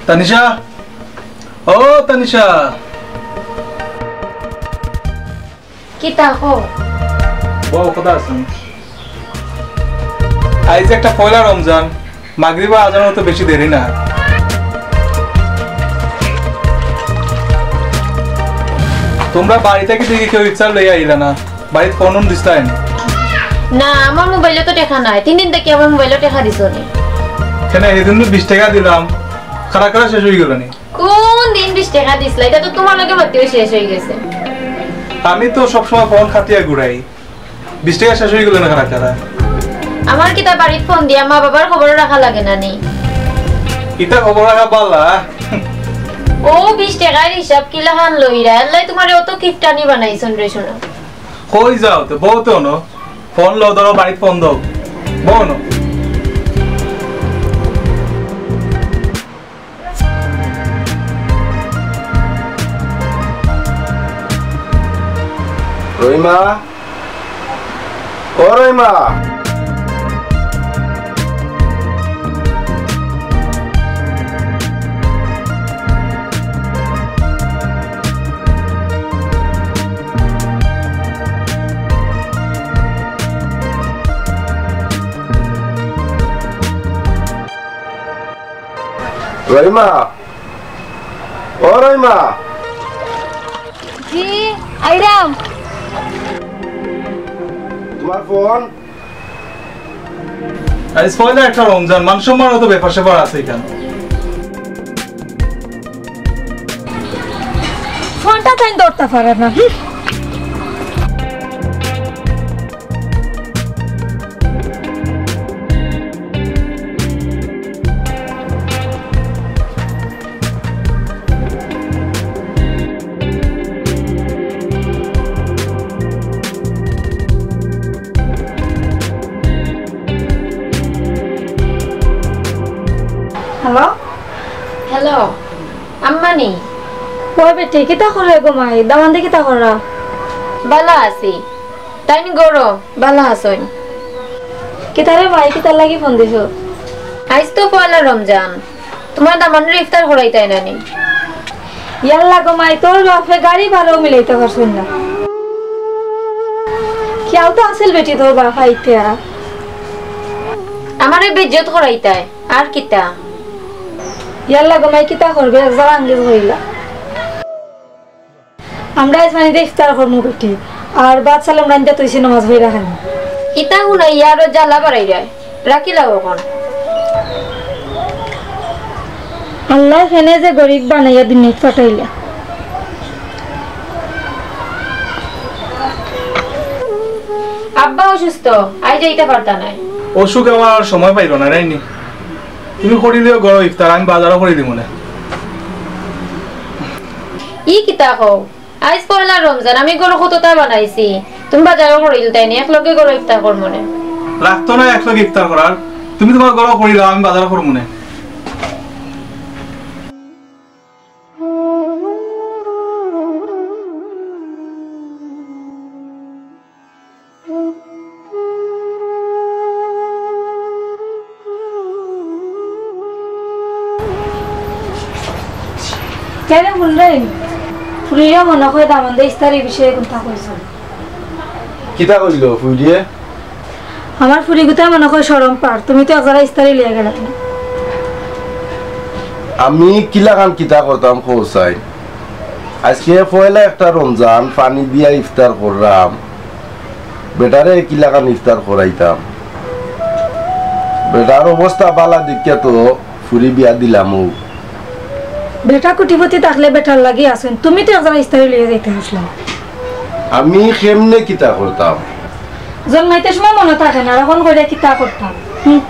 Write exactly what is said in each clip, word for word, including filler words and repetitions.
তানিশা, ও তানিশা। কিতা কও? বও, কথা আছে। আইজ একটা পয়লা রমজান, মাগরিবর আজানর তো বেশি দেরি না। তুমরা বাড়ি থাকি দেখি কেউ ইফতার লইয়া আইলা না, বাড়িত ফোন উন দিছলায় নি? না, আমার মোবাইলো তো টেকা নাই, তিন দিন থাকি আমার মোবাইলো টেকা দিছো নি। কেনে, হিদিন তো বিশ টেকা দিলাম, কারা কারা শেষ অইগেলো নি? কোন দিন বিশ টেকা দিছলায়? ইটা তো তুমার লগে মাতিও শেষ অইগেছে। আমি তো সবসময় ফোন কাটিয়া ঘুরাই, বিশ টেকা শেষ অইগেলো না কারা কারা। আমার কিতা বাড়িত ফোন দিয়া মা বাবার খবর রাখা লাগে না নি? ইতা খবর রাখা বালা। ও বিশ টেকার হিসাব কিলাখান লইরা, এল্লাই তুমারে অত কিপটানি বানাইছইন রে সোনা। কই যাও তে, বও তে অনো। ফোন লও, ধরো, বাড়িত ফোন দেও। বও অনো। রহিমা, ও রহিমা। রহিমা, ও রহিমা। জি, আইরাম। তুমার ফোন? আইজ পয়লা একটা রমজান, মান সম্মান অত ব্যাপার স্যাপার আছে কেনে? ফোনটা তাইন ধরতা পারে না। হুম। হ্যালো? হ্যালো, আম্মানি? ওই বেটি, কিতা করে গো মাই? দামান্দে কিতা কররা? বালা আছি। তাইন ঘরো বালা আছইন? কিতারে মাই, কিতার লাগি ফোন দিছো? আইজ তো পয়লা রমজান, তুমার দামান্দরে ইফতার করাইতায় না নি? ইয়াল্লা গো মাই, তোর বাফে গাড়ি ভাড়াও মিলাইতা পারছইন না। কিয়াও তো আছিল বেটি তোর বাফ আইতা। আমারে বেইজ্জত করাইতায়, আর কিতা? ইয়াল্লা গো মাই, কিতা করবে, এক জাগা আঙ্গেজ করিলা। আমরা আইজ পানিতে ইফতার করমু বেটি, আর ভাত সালাম রান্দিয়া থইছি, নমাজ পড়িয়া খাইমু। ইতা হুনাইয়া আরো জ্বালা বাড়াইরায়, রাখিলাও অখন। আল্লায় কেনে যে গরিব বানাইয়া দুনিয়াত পাঠাইলা। আব্বা অসুস্থ, আইজ যাইতা পারতা নায়। অসুখ আমার আর সময় পাইল না, রাইনি। তুমি করিলিও ঘরো ইফতার, আমি বাজারও করি দিমু নে। ই কিতা কও? আইজ পয়লা রমজান, আমি ঘরো কততা বানাইছি, তুমি বাজারও করিলিতায় নি, একলগে ঘরো ইফতার করমু নে। লাগতো না একলগে ইফতার করার, তুমি তুমার ঘরো করিলাও, আমি বাজারও করমু নে। কেনে হুনরায়? ফুরিয়ে মনো কয় দামান্দে ইস্তারি বিষয়ে কুন্তা কইছইন। কিতা কইলো ফুরিয়ে? আমার ফুরিগুতায় মনো কয় শরম পার, তুমি তো একজারা ইস্তারি লইয়া গেলায় না। আমি কিলাখান কিতা করতাম কও চাই? আইজকে পয়লা একটা রমজান, পানি দিয়া ইফতার কররাম। বেটারে কিলাখান ইফতার করাইতাম। বেটার অবস্থা বালা দেখিয়া তো ফুরি বিয়া দিলামউ। বেটা কুটিপতি থাকলে বেটার লাগি আছইন, তুমি তো একজারা ইস্তারি লইয়া যাইতা আছলায়। আমি কেমনে কিতা করতাম? জন্মাইতে সময় মনো থাকে না, অখন কইরা কিতা করতাম? হুম।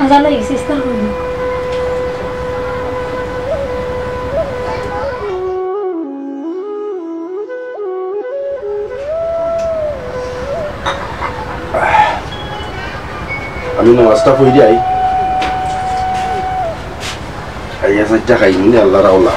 আজান অই গেছে, ইফতার করবো। আমি নামাজটা পড়ি আই। আইয়া চাইরটা খাইমুনে আল্লাহর হাওলা।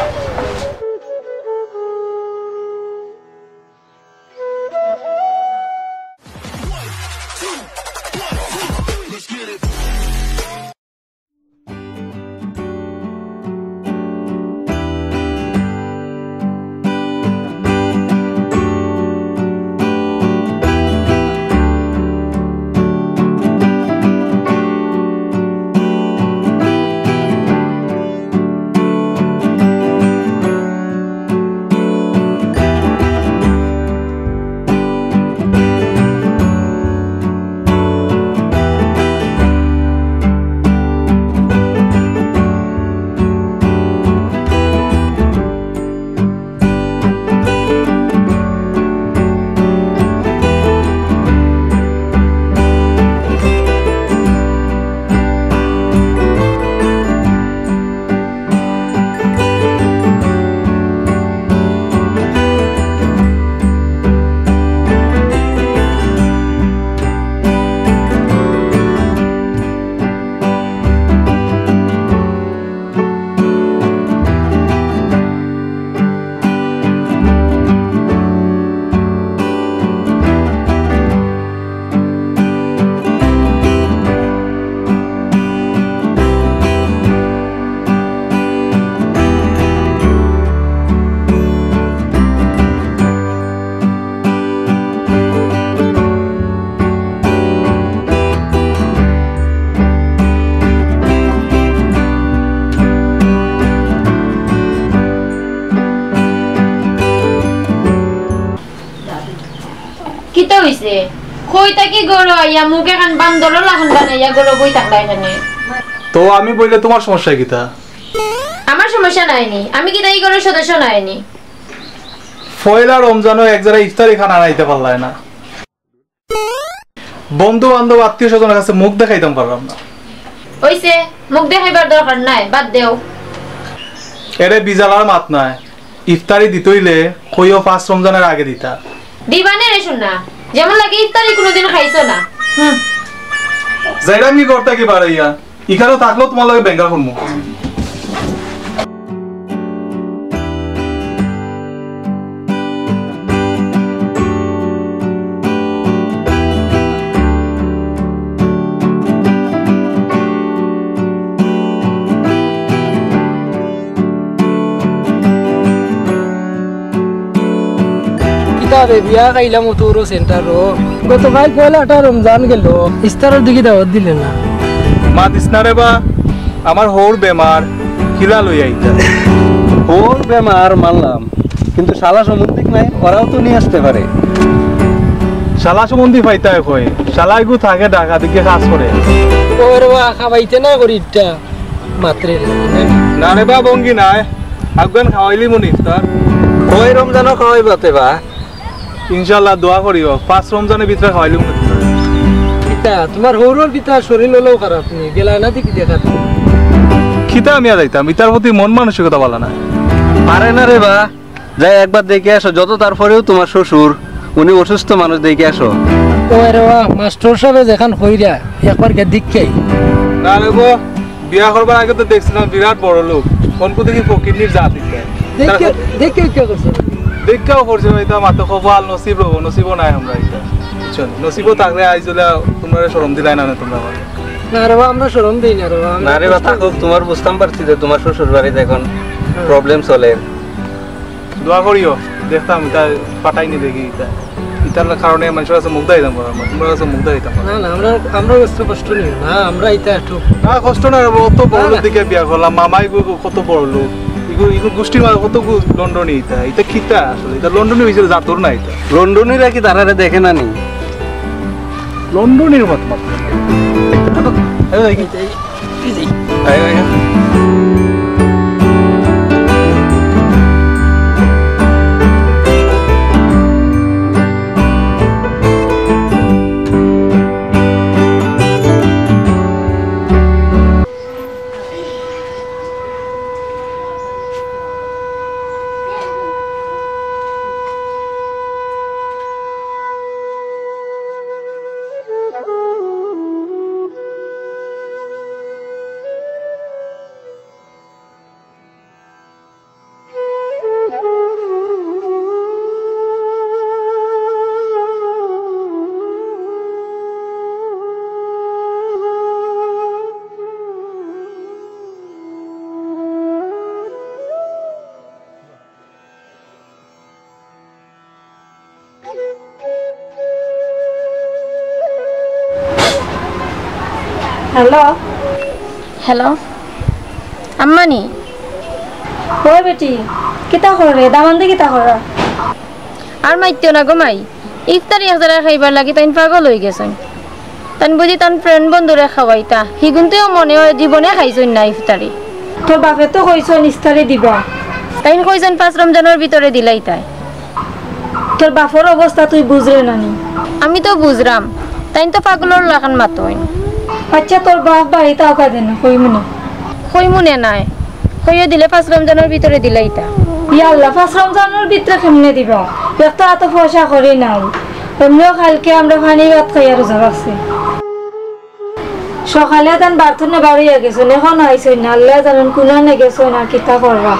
কিতা অইছে? কই থাকি ঘরো আইয়া মুখ এখান বান্দরর লাখান বানাইয়া ঘরো বই থাকলা এখানে? তো আমি বইলে তুমার সমস্যা কিতা? আমার সমস্যা নাইনি, আমি কিতা ই ঘরর সদস্য নাইনি? পয়লা রমজানো এক জারা ইফতারি খানা আনাইতা পারলায় না। বন্ধু বান্ধব আত্মীয় স্বজনর কাছে মুখ দেখাইতাম পারলাম না। অইছে, মুখ দেখাইবার দরকার নাই, বাদ দেও। এরে বিজালার মাত নায়, ইফতারি দিতে অইলে কইও পাঁচ রমজানর আগে দিতা। দিবানে রে শুনা, যেমন লাগে ইফতারি কুনুদিন খাইছো না। হুম। যাইরাম কি করতা কি বাড়াইয়া? ইখানো থাকলেও তুমার লগে বেঙ্গা করমু। কিতা বে, বিয়া খাইলাম অত বড় সেন্টারো। গতকাল পয়লাটা রমজান গেল, ইফতারর দিকে দাওয়াত দিলে না। মাতিস না রে বা, আমার হউর বেমার, কিলা লইয়া আইতা? হউর বেমার মানলাম, কিন্তু শালা সম্বন্ধিক নাই, ওরাও তো নিয়া আসতে পারে। শালা সম্বন্ধি পাইতায় কই? শালা ইগু থাকে ঢাকা দিকে কাজ করে। ওরে বা, খাবাইতে না করি ইটা। মাত্রে না রে বা, ভঙ্গি নাই, আগুয়ান খাওয়াইলিমুনে ইফতার। কই রমজানো খাওয়াইবাতে বা? ইনশাআল্লাহ, দোয়া করিও, পাঁচ রমজানর ভিতরে খাওয়াইলিমুনে ইফতার। কিতা, তুমার হউরর কিতা শরীর অলাউ খারাপ নি? গেলায় না দেখি দেখাত। কিতা আমি আর যাইতাম, ইতার প্রতি মন মানসিকতা ভালা নায়। পারে না রে বা, যাই একবার দেখি আসো, যত তার পরেও তুমার শ্বশুর, উনি অসুস্থ মানুষ, দেখি আসো। ও রে বা, মাস্টর সাবে যেখান কইরা, একবার গিয়া দেখি আই। না রে বা, বিয়া করবার আগে তো দেখছিলাম বিরাট বড় লোক, অনকু দেখি ফকিরনির জাত ইতা। দেখি, দেখি কিতা করছে? দেখিয়াও করছে ভাই, ইতা মাতো কপাল নসিব রব, নসিবও নাই আমরার ইতা। বুঝছো নি? নসিবও থাকলে আইজ অইলা তুমরারে শরম দিলায় না, না তুমরা আমারে। না রে বা, আমরা শরম দেই না রে বা, আমরা না রে বা, কষ্ট থাকো, করি। তুমার বুঝতাম পারছি যে তুমার শ্বশুর বাড়িত এখন হ্যাঁ। প্রবলেম চলের। দোয়া করিও, দেখতাম ইতা পাঠাইনি দেখি ইতা। ইতার কারণে মানষর কাছে মুখ দেখাইতাম পারলাম না, তুমরার কাছে মুখ দেখাইতাম পারলাম না। না, না, আমরা, আমরা কষ্ট, কষ্ট নিও না, আমরা ইতা একটু না, কষ্ট না, অত বড় না, লোক না। দেখিয়া বিয়া করলাম, মামাই গো, গো, কত বড় লোক। ইগু, ইগু গোষ্ঠীর মাঝে কত গু-, লন্ডনী ইতা, ইতা কিতা আসলে? ইতা লন্ডনী অইছে, জাতর না ইতা। লন্ডনীরা কি তারারে দেখে না নি? লন্ডনীর মত মত। এই দেখি। হ্যালো। হ্যালো, আম্মানি? ওই বেটি, কিতা করে? দামান্দে কিতা করে? আর মাতিও না গো মাই, ইফতারি এক জাগাত খাইবার লাগি তাইন পাগল অইগেছইন। তাইন বুঝি তান friend বন্ধুরে খাওয়াইতা, হিগুন্তেও মনে অয় জীবনে খাইছইন না ইফতারি। তোর বাপে তো কইছইন ইফতারি দিবা। তাইন কইছইন পাঁচ রমজানর ভিতরে দিলাইতায়। তোর বাপর অবস্থা তুই বুঝরে না নি? আমি তো বুঝরাম, তাইন তো পাগলর লাখান মাতইন। আচ্ছা, তোর বাপ বাড়িত আউক্কা দেন, কইমুনে। কইমুনে নায়, কইও দিলে পাঁচ রমজানর ভিতরে দিলাইতা। ইয়া আল্লাহ, পাঁচ রমজানর ভিতরে কেমনে দিবা? এক তো অত পয়সা করি নাই, এমনেও কাইলকে আমরা পানি ভাত খাইয়া রোজা রাখছি। সকালে তান বাড়ি থনে বারইয়া গেছইন, অখনো আইছইন না। আল্লায় জানইন কুনানে গেছইন আর কিতা কররা।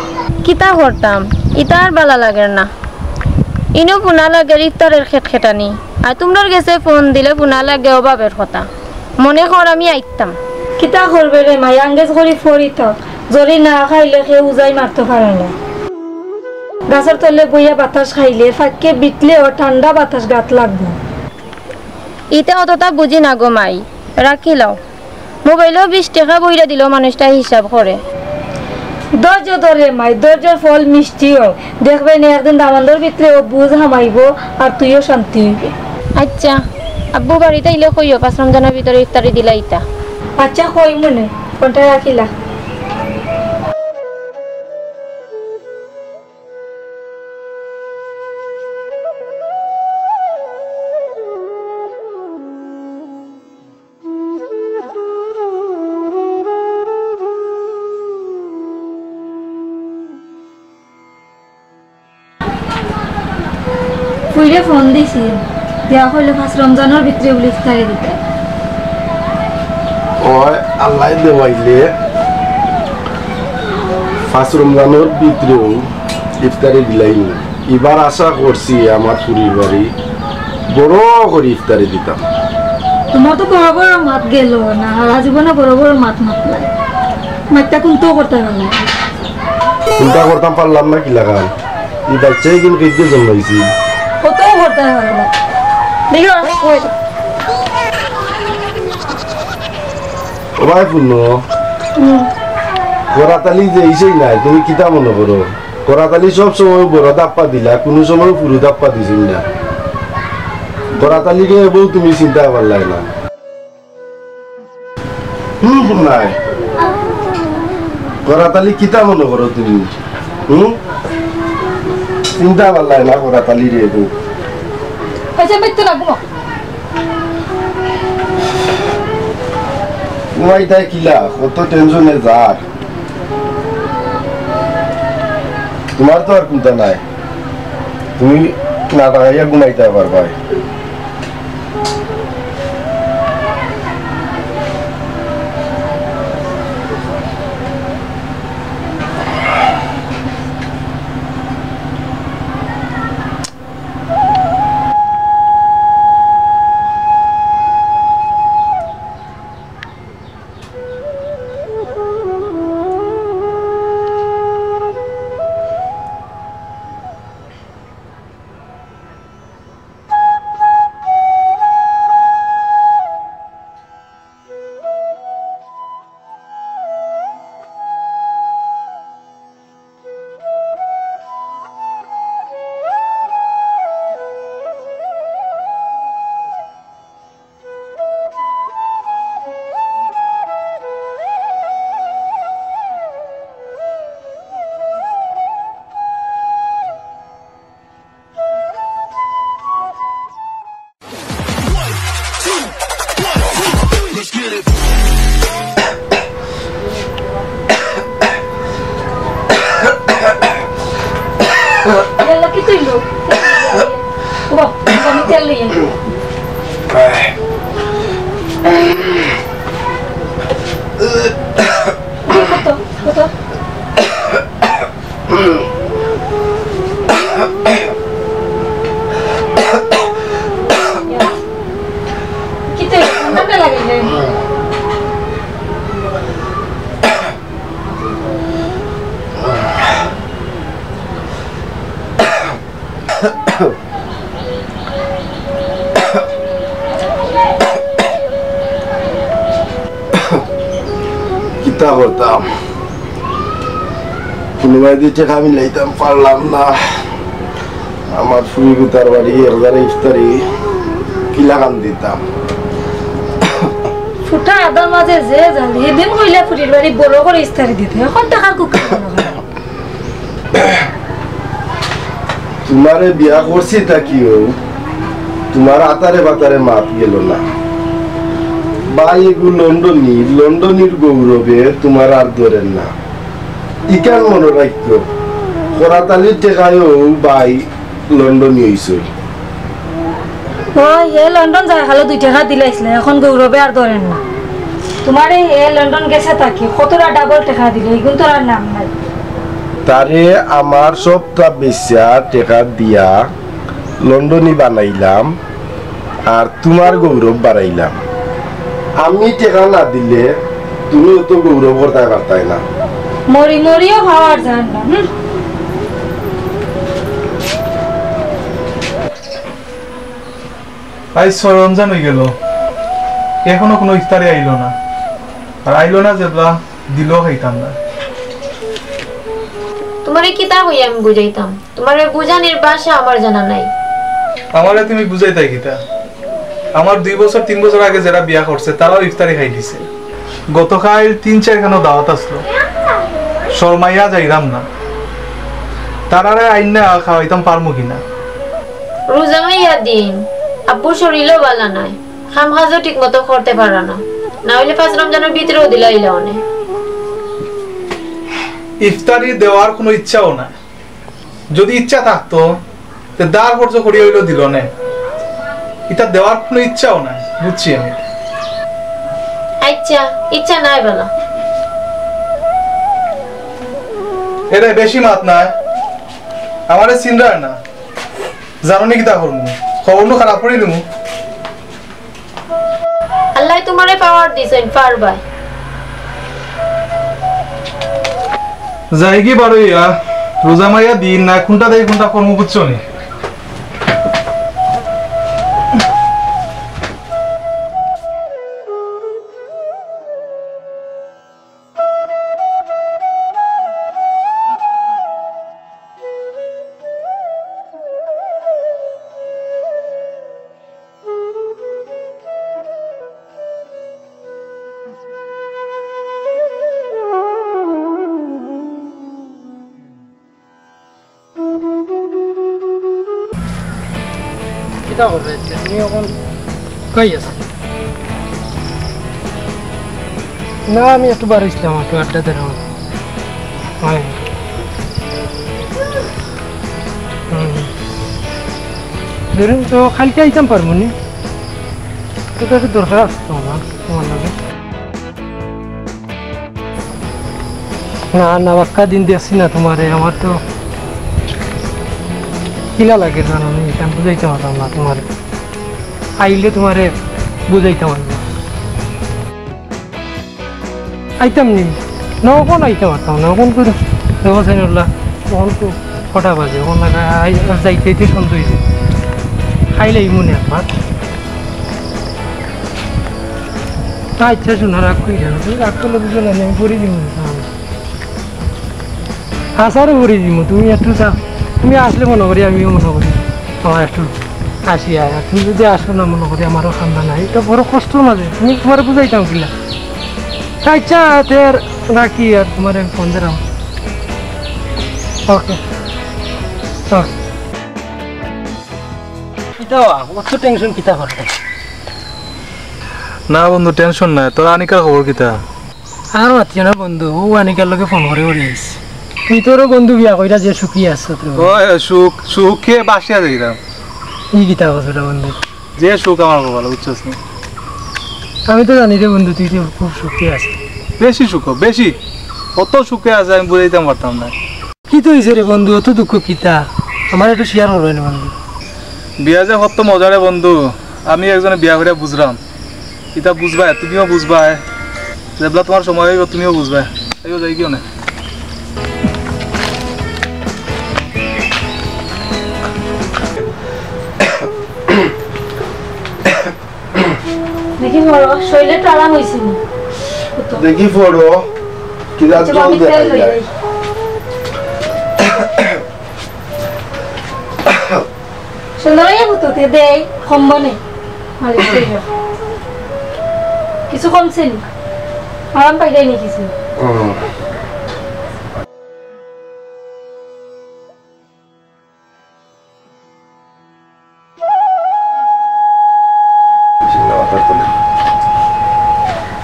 কিতা করতাম, ইতা আর বালা লাগের না। ইনো ফুনা লাগের ইফতারের খেটখেটানি, আর তুমরার গেছে ফোন দিলে ফুনা লাগে অভাবের কথা। মনে কর আমি আইতাম। কিতা করবে রে মাই, আঙ্গেজ করি ফড়ি থাক, জরি না খাইলে কেউ উজাই মারতো পারে না। গাছর তলে বইয়া বাতাস খাইলে ফাক্কে বিটলেও ঠান্ডা বাতাস গাত লাগবো। ইতা অততা বুঝি না গো মাই, রাখিলাও। মোবাইলো বিশ টেকা ভইরা দিলেও মানুষটায় হিসাব করে। ধৈর্য ধরে মাই, ধৈর্যর ফল মিষ্টি অয়। দেখবে নে একদিন দামান্দর ভিতরেও বুঝ হামাইবো আর তুইও শান্তি অইবে। আচ্ছা, আব্বু বাড়িত আইলে কইও পাঁচ রমজানর ভিতরে ইফতারি দিলাইতা। আচ্ছা, কইমুনে, ফোনটা রাখিলা। ফুইরে ফোন দিছিল, দিয়া কইলো পাঁচ রমজানর ভিতরে বুলে ইফতারি দিতা। ওই আল্লায় দেওয়াইলে পাঁচ রমজানর ভিতরেও ইফতারি দিলাইমু। ইবার আশা করছি আমার ফুরির বাড়ি বড় করি ইফতারি দিতাম। তুমার তো বড় বড় মাত গেল না, হারা জীবনে বড় বড় মাত মাতলায়। মাততা কুন্তা করতায় পারলায় না। কুন্তা করতাম পারলাম না কিলাখান? ই বাইচ্চা ইগুন কেগিয়ে জন্মাইছি? কত করতায় পারলায় না। দেখো, ওই। ও ভাই পুণ্য, হুম। করাতালি যে ইসেই নাই, তুমি কিতা মনে করো? করাতালি সব সময় বড় দাপ্পা দিলা, কুনু সময় ফুরু দাপ্পা দিছইন না। করাতালিরে বউ তুমি চিনতা পারলায় না। হুম, হুম, নাই। করাতালি কিতা মনে করো তুমি? হুম? চিনতা পারলায় না করাতালিরে বউ। আচ্ছা, বাইত্ত লাগবো। ঘুমাইতায় কিলা? কত tension-এ যার। তুমার তো আর কুন্তা নাই, তুমি না তাকাইয়া ঘুমাইতায় পারবায়। ইয়াল্লা, কিতা অইলো? বাহ, আমি তেল লই আই। কত? কত? কিতা ঠান্ডা লাগে রে? তা করতাম, কুনুবায়দি টেকা মিলাইতাম পারলাম না। আমার ফুড়ি গুতার বাড়ি এক হাজার ইফতারি কিলাখান দিতাম। ফুটা আদার মাঝে যে জানি, হিদিন কইলা ফুড়ির বাড়ি বড় করি ইফতারি দিতে, অখন টেকার কুক্কা। তুমারে বিয়া করছি তা কিও, তুমার আতারে বাতারে মাত গেল না। ভাই এগু লন্ডনী, লন্ডনীর গৌরবে তুমার আর ধরের না। ইখান মনো রাখিও, করাতালির টেকায়ও ভাই লন্ডনী অইছে। ও, হে লন্ডন যাইয়া খালি দুই টেকা দিলাইছলে, অখন গৌরবে আর ধরের না। তুমারে হে লন্ডন গেছে থাকি কতটা ডাবল টেকা দিলে, ইগুন তো আর নাম নাই। তারে আমার সবটা বেচা টেকা দিয়া লন্ডনী বানাইলাম, আর তুমার গৌরব বাড়াইলাম। আমি টেকা না দিলে তুমি অত গৌরব করতায় পারতায় না। মরি মরিও খাওয়ার যার না, হুম। আইজ ছয় রমজান অইগেল, এখনো কুনু ইফতারি আইলো না। আর আইলো না যেবলা, দিলেও খাইতাম না। তুমারে কিতা কইয়া আমি বুঝাইতাম? তুমারে বুঝানির ভাষা আমার জানা নাই। আমারে তুমি বুঝাইতায় কিতা? আমার দুই বছর, তিন বছর আগে যেরা বিয়া করছে, তারাও ইফতারি খাইলিছে। গতকাইল তিন চাইরখানো দাওয়াত আছলো, শরমাইয়া যাইরাম না। তারারে আইন্না খাওয়াইতাম পারমু কিনা? রোজা মাইয়া দিন, আব্বুর শরীরও বালা নাই, কাম কাজও ঠিক মতো করতে পারা না, না অইলে পাঁচ রমজানর ভিতরেও দিলাইলা অনে। ইফতারি দেওয়ার কুনু ইচ্ছাও নাই। যুদি ইচ্ছা থাকতো, তে ধার কর্জ করি অইলেও দিলো নে। ইতা দেওয়ার কুনু ইচ্ছাও নাই, বুঝছি আমি। আইচ্ছা, ইচ্ছা নাই বালা। এরে, বেশি মাত নায়, আমারে চিনরায় না। জানো নি কিতা করমু? খবর নু খারাপ করি দিমু। আল্লায় তুমারে power দিছইন, পারবায়। যাইগি বারইয়া, রোজা মাইয়া দিন না, কুনটা দেই কুনটা করমু বুঝছো নি? কিতা করবে? তুমি অখন কই আছো? না, আমি একটু বারইছলাম, একটু আড্ডা দিলাম। হয়। হুম। ধরুন তো কাইলকে আইতাম পারমু নি? তো একটু দরকার আছে তো আমার, তুমার লগে। না, না, বাক্কা দিন দেখছি না তুমারে, আমার তো কিলা লাগে জানো নি, ইতা বুঝাইতাম পারতাম না তুমারে। আইলে তুমারে বুঝাইতাম পারতাম। আইতাম নি? না, অখন আইতাম পারতাম না, অখন করি দেখো সাইনুল্লাহ, অখন তো কটা বাজে, অখন লাগা আই-, আর যাইতে যাইতে সন্ধ্যা অইছে। খাইলে এই মনে একবার। আইচ্ছা, শোনো, রাগ করি না, তুমি রাগ করলে বুঝো না, আমি পড়ি দিমু। আসারও পড়ি দিমু, তুমি একটু চা-, তুমি আসলে মনো করি, আমিও মনো করি, আমার একটু আসি আয়। আর তুমি যুদি আসো না, মনো করি, আমারও কান্দা নাই, ইটা বড় কষ্টর মাঝে, তুমি তুমারে বুঝাইতাম কিলা। আইচ্ছা, তে আর রাখি, আর তুমারে আমি ফোন দিলাম। ওকে, ওকে। কিতা, অত tension কিতা করতে? না বন্ধু, tension নাই। তোর আনিকার খবর কিতা? আর মাতিও না বন্ধু, অউ আনিকার লগে ফোন করি করি আইছি। তুই তোরও বন্ধু বিয়া কইরা যে সুখী আছো তুই। ওই সুখ, সুখে বাসিয়া যাইরাম। ই কিতা কথা বন্ধু? যে সুখ আমার কপালো, বুঝছস নি? আমি তো জানি রে বন্ধু, তুই যে খুব সুখে আছিস। বেশি সুখ, বেশি। অত সুখে আছে আমি বুঝাইতাম পারতাম না। কিতা অইছে রে বন্ধু, অত দুঃখ কিতা? আমারে একটু share করবে না বন্ধু? বিয়া যে কত মজা রে বন্ধু, আমি একজনে বিয়া করিয়া বুঝরাম। ইতা বুঝবায়, তুমিও বুঝবায়। যেবলা তুমার সময় অইবো, তুমিও বুঝবায়। আইও, যাইগি অনে। দেখি পড়ো, শরীরে তো আরাম অইছে না। দেখি পড়ো। কিতা আচ্ছা, জল আমি দেখাই তেল লই যায়। যাই। সুন্দর হইয়া বুতুতে দেই, কমবো নে। মালিক কইল। কিছু কমছে নি? আরাম পাইলাই নি কিছু? হুম।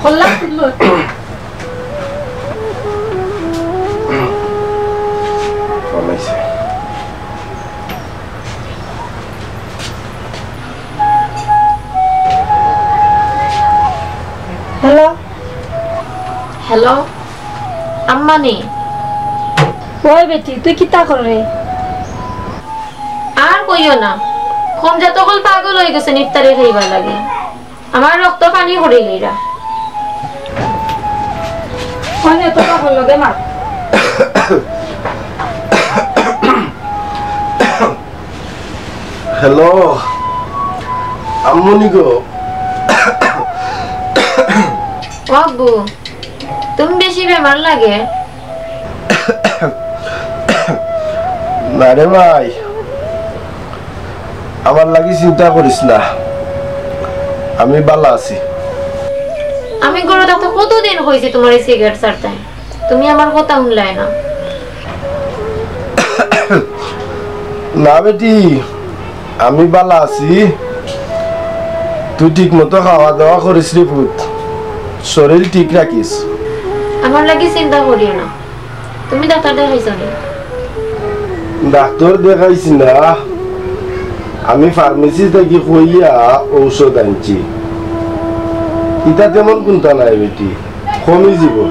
কল্লা তুললো। ফোন আইছে। হ্যালো। হ্যালো, আম্মা নি? ওই বেটি, তুই কিতা কররে? আর কইও না, কমজাত অকল পাগল অই গেছে ইফতারি খাইবার লাগি। আমার রক্ত পানি করিলিরা। মানে তো পাগল লগে মাত। হ্যালো, আম্মুনি গো। ও আব্বু, তুমি বেশি বেমার লাগে? না রে ভাই, আমার লাগি চিন্তা করিস না, আমি বালা আছি। আমি ঘরো থাকতে কতদিন কইছি তুমারে সিগারেট ছাড়তায়, তুমি আমার কথা হুনলায় না। না বেটি, আমি বালা আছি। তুই ঠিক মতো খাওয়া দাওয়া করিস রে পুত, শরীর ঠিক রাখিস। আমার লাগি চিন্তা করিও না। তুমি ডাক্তার দেখাইছো নি? ডাক্তার দেখাইছি না, আমি ফার্মেসি থাকি কইয়া ঔষধ আনছি। ইতা তেমন কুন্তা নাই বেটি, কমি যিবো।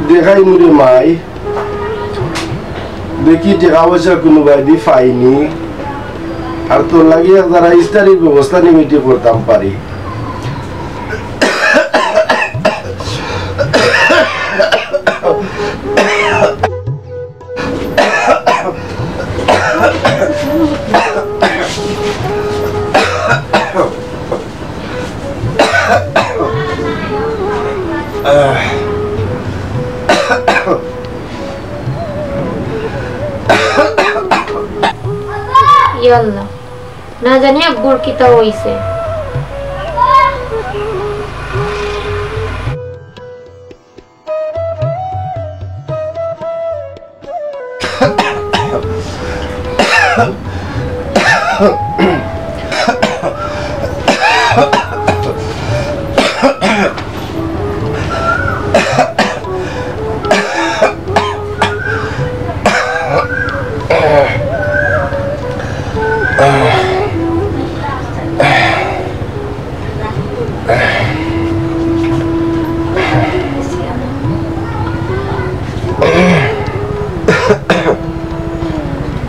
দেখাইমু রে মাই, দেখি টেকা পয়সা কুনুবায়দি পাইনি, আর তোর লাগি এক যারা ইফতারির ব্যবস্থা নিমিটি করতাম পারি। ইয়া আল্লাহ, না জানি আব্বুর কিতা অইছে।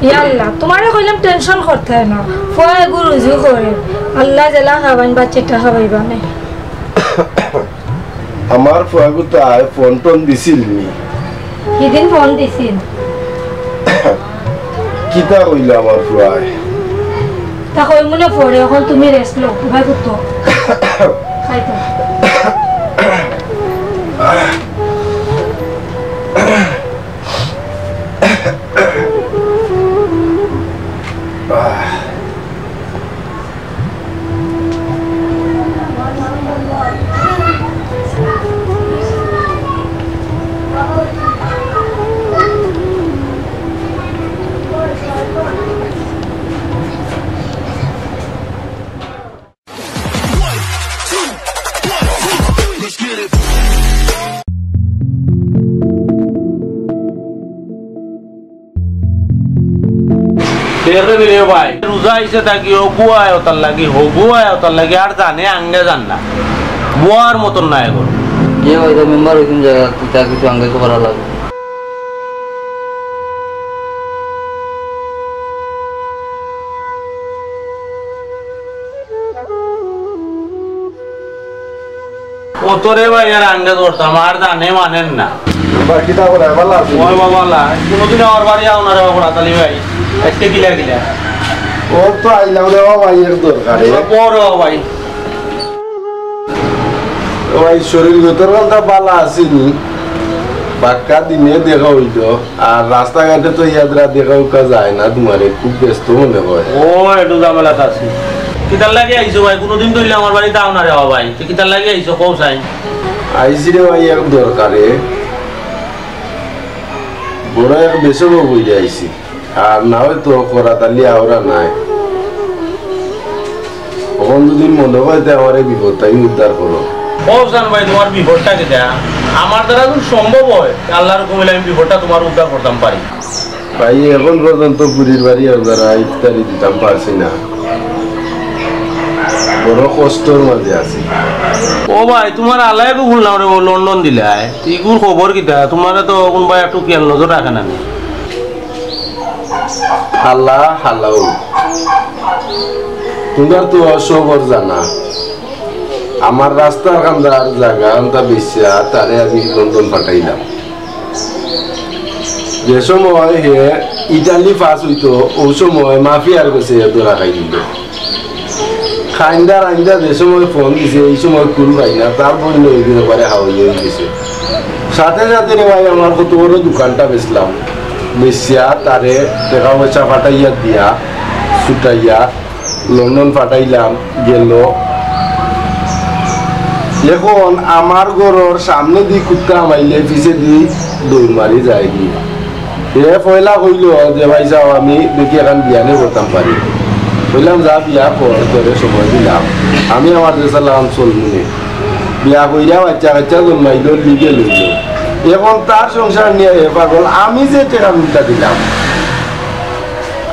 ইয়া আল্লাহ, তুমারে কইলাম টেনশন করতায় না। ফুয়া এগু রুজু করে। আল্লায় যেলা খাবাইন, বাচ্চাটা খাবাইবা নে। আমার ফুয়াগুতায় ফোন টোন দিছিল নি? হিদিন ফোন দিছিল। কিতা কইলা আমার ফুয়ায়? তা কইমু নে পরে, অখন তুমি রেস্ট লও, উবাই করতো। খাইতো। দেখরে দিলে ভাই, রোজা আইছে থাকি অগুয়ায় অতার লাগি, হগুয়ায় অতার লাগি, আর জানে আঙ্গে জান না। বুয়ার মতন না এখন। যে ভাই, তো মেম্বার অইছইন যারা, তা কিছু আঙ্গে তো করা লাগবো। অতরে ভাই আর আঙ্গে ধরতাম, আর জানে মানের না। ভাই, কিতা করে, ভালা আছইন? ওই বাবা, লা, কোনোদিন আমার বাড়ি আও না রে বাবা, রাতালি ভাই। আজকে কিলা কিলা? ও তো আইলাম রে বাবা, ভাই, এক দরকারে। বড় ভাই। ও ভাই, শরীর গতর কথা ভালা আছে নি? বাক্কা দিনে দেখা অইলো, আর রাস্তাঘাটে তো ইয়াদরা দেখা উকা যায় না তুমারে, খুব ব্যস্ত মনে অয়। ও, একটু ঝামেলাত আছি। কিতার লাগি আইছো ভাই? কুনুদিন তো অইলে আমার বাড়িত আও না রে বা ভাই, তে কিতার লাগি আইছো কও চাই? আইছি রে ভাই এক দরকারে, বড় এক বেসব অইয়া আইছি। আর না অয় তো করাত আলী আওরা নাই। অখন যুদি মনো অয় তে আমারে বিপদ থাকি উদ্ধার করো। ও হুসান ভাই, তুমার বিপদটা কিতা? আমার দ্বারা যুদি সম্ভব অয়, আল্লার হুকুম অইলে আমি বিপদটা তুমার উদ্ধার করতাম পারি। ভাই, অখন পর্যন্ত ফুরির বাড়ি আর যারা ইফতারি দিতাম পারছি না, বড় কষ্টর মাঝে আছি। ও ভাই, তুমার হালায় তো হুনলাম রে, ও লন্ডন দিলায়, ইগুর খবর কিতা? তুমারে তো কুনবায় একটু খেয়াল নজর রাখে না নি? হালা, হালাউ। তুমার তো সবর জানা। আমার রাস্তার কান্দার জাগা আনতা বেচিয়া তারে আমি লন্ডন পাঠাইলাম। যে সময় হে ইটালি পাস অইতো, অউ সময় মাফিয়ার গেছে হে ধরা খাই দিলো। খাইন্দা রাইন্দা যে সময় ফোন দিছে, ই সময় কুল পাই না, তার বইন অইগেছে, একবারে হাওয়া অইগেছে। সাথে সাথে রে ভাই, আমার কত বড় দোকানটা বেচলাম, বেচিয়া তারে টেকা পয়সা পাঠাইয়া দিয়া, ছুটাইয়া লন্ডন পাঠাইলাম, গেলো। অখন আমার ঘরর সামনেদি কুত্তা হামাইলে পিছেদি দৌড় মারি যায়গি। হে পয়লা কইলো যে, "ভাইসাব, আমি দেখি একখান বিয়ানে করতাম পারি।" কইলাম, "যা বিয়া কর, তোরে সময় দিলাম, আমি আমার দেশর লাখান চলমুনে।" বিয়া কইরা বাইচ্চা কাইচ্চা জন্মাইলো, লিগে লইলো। অখন তার সংসার নিয়া হে পাগল, আমি যে টেকা উল্টা দিলাম,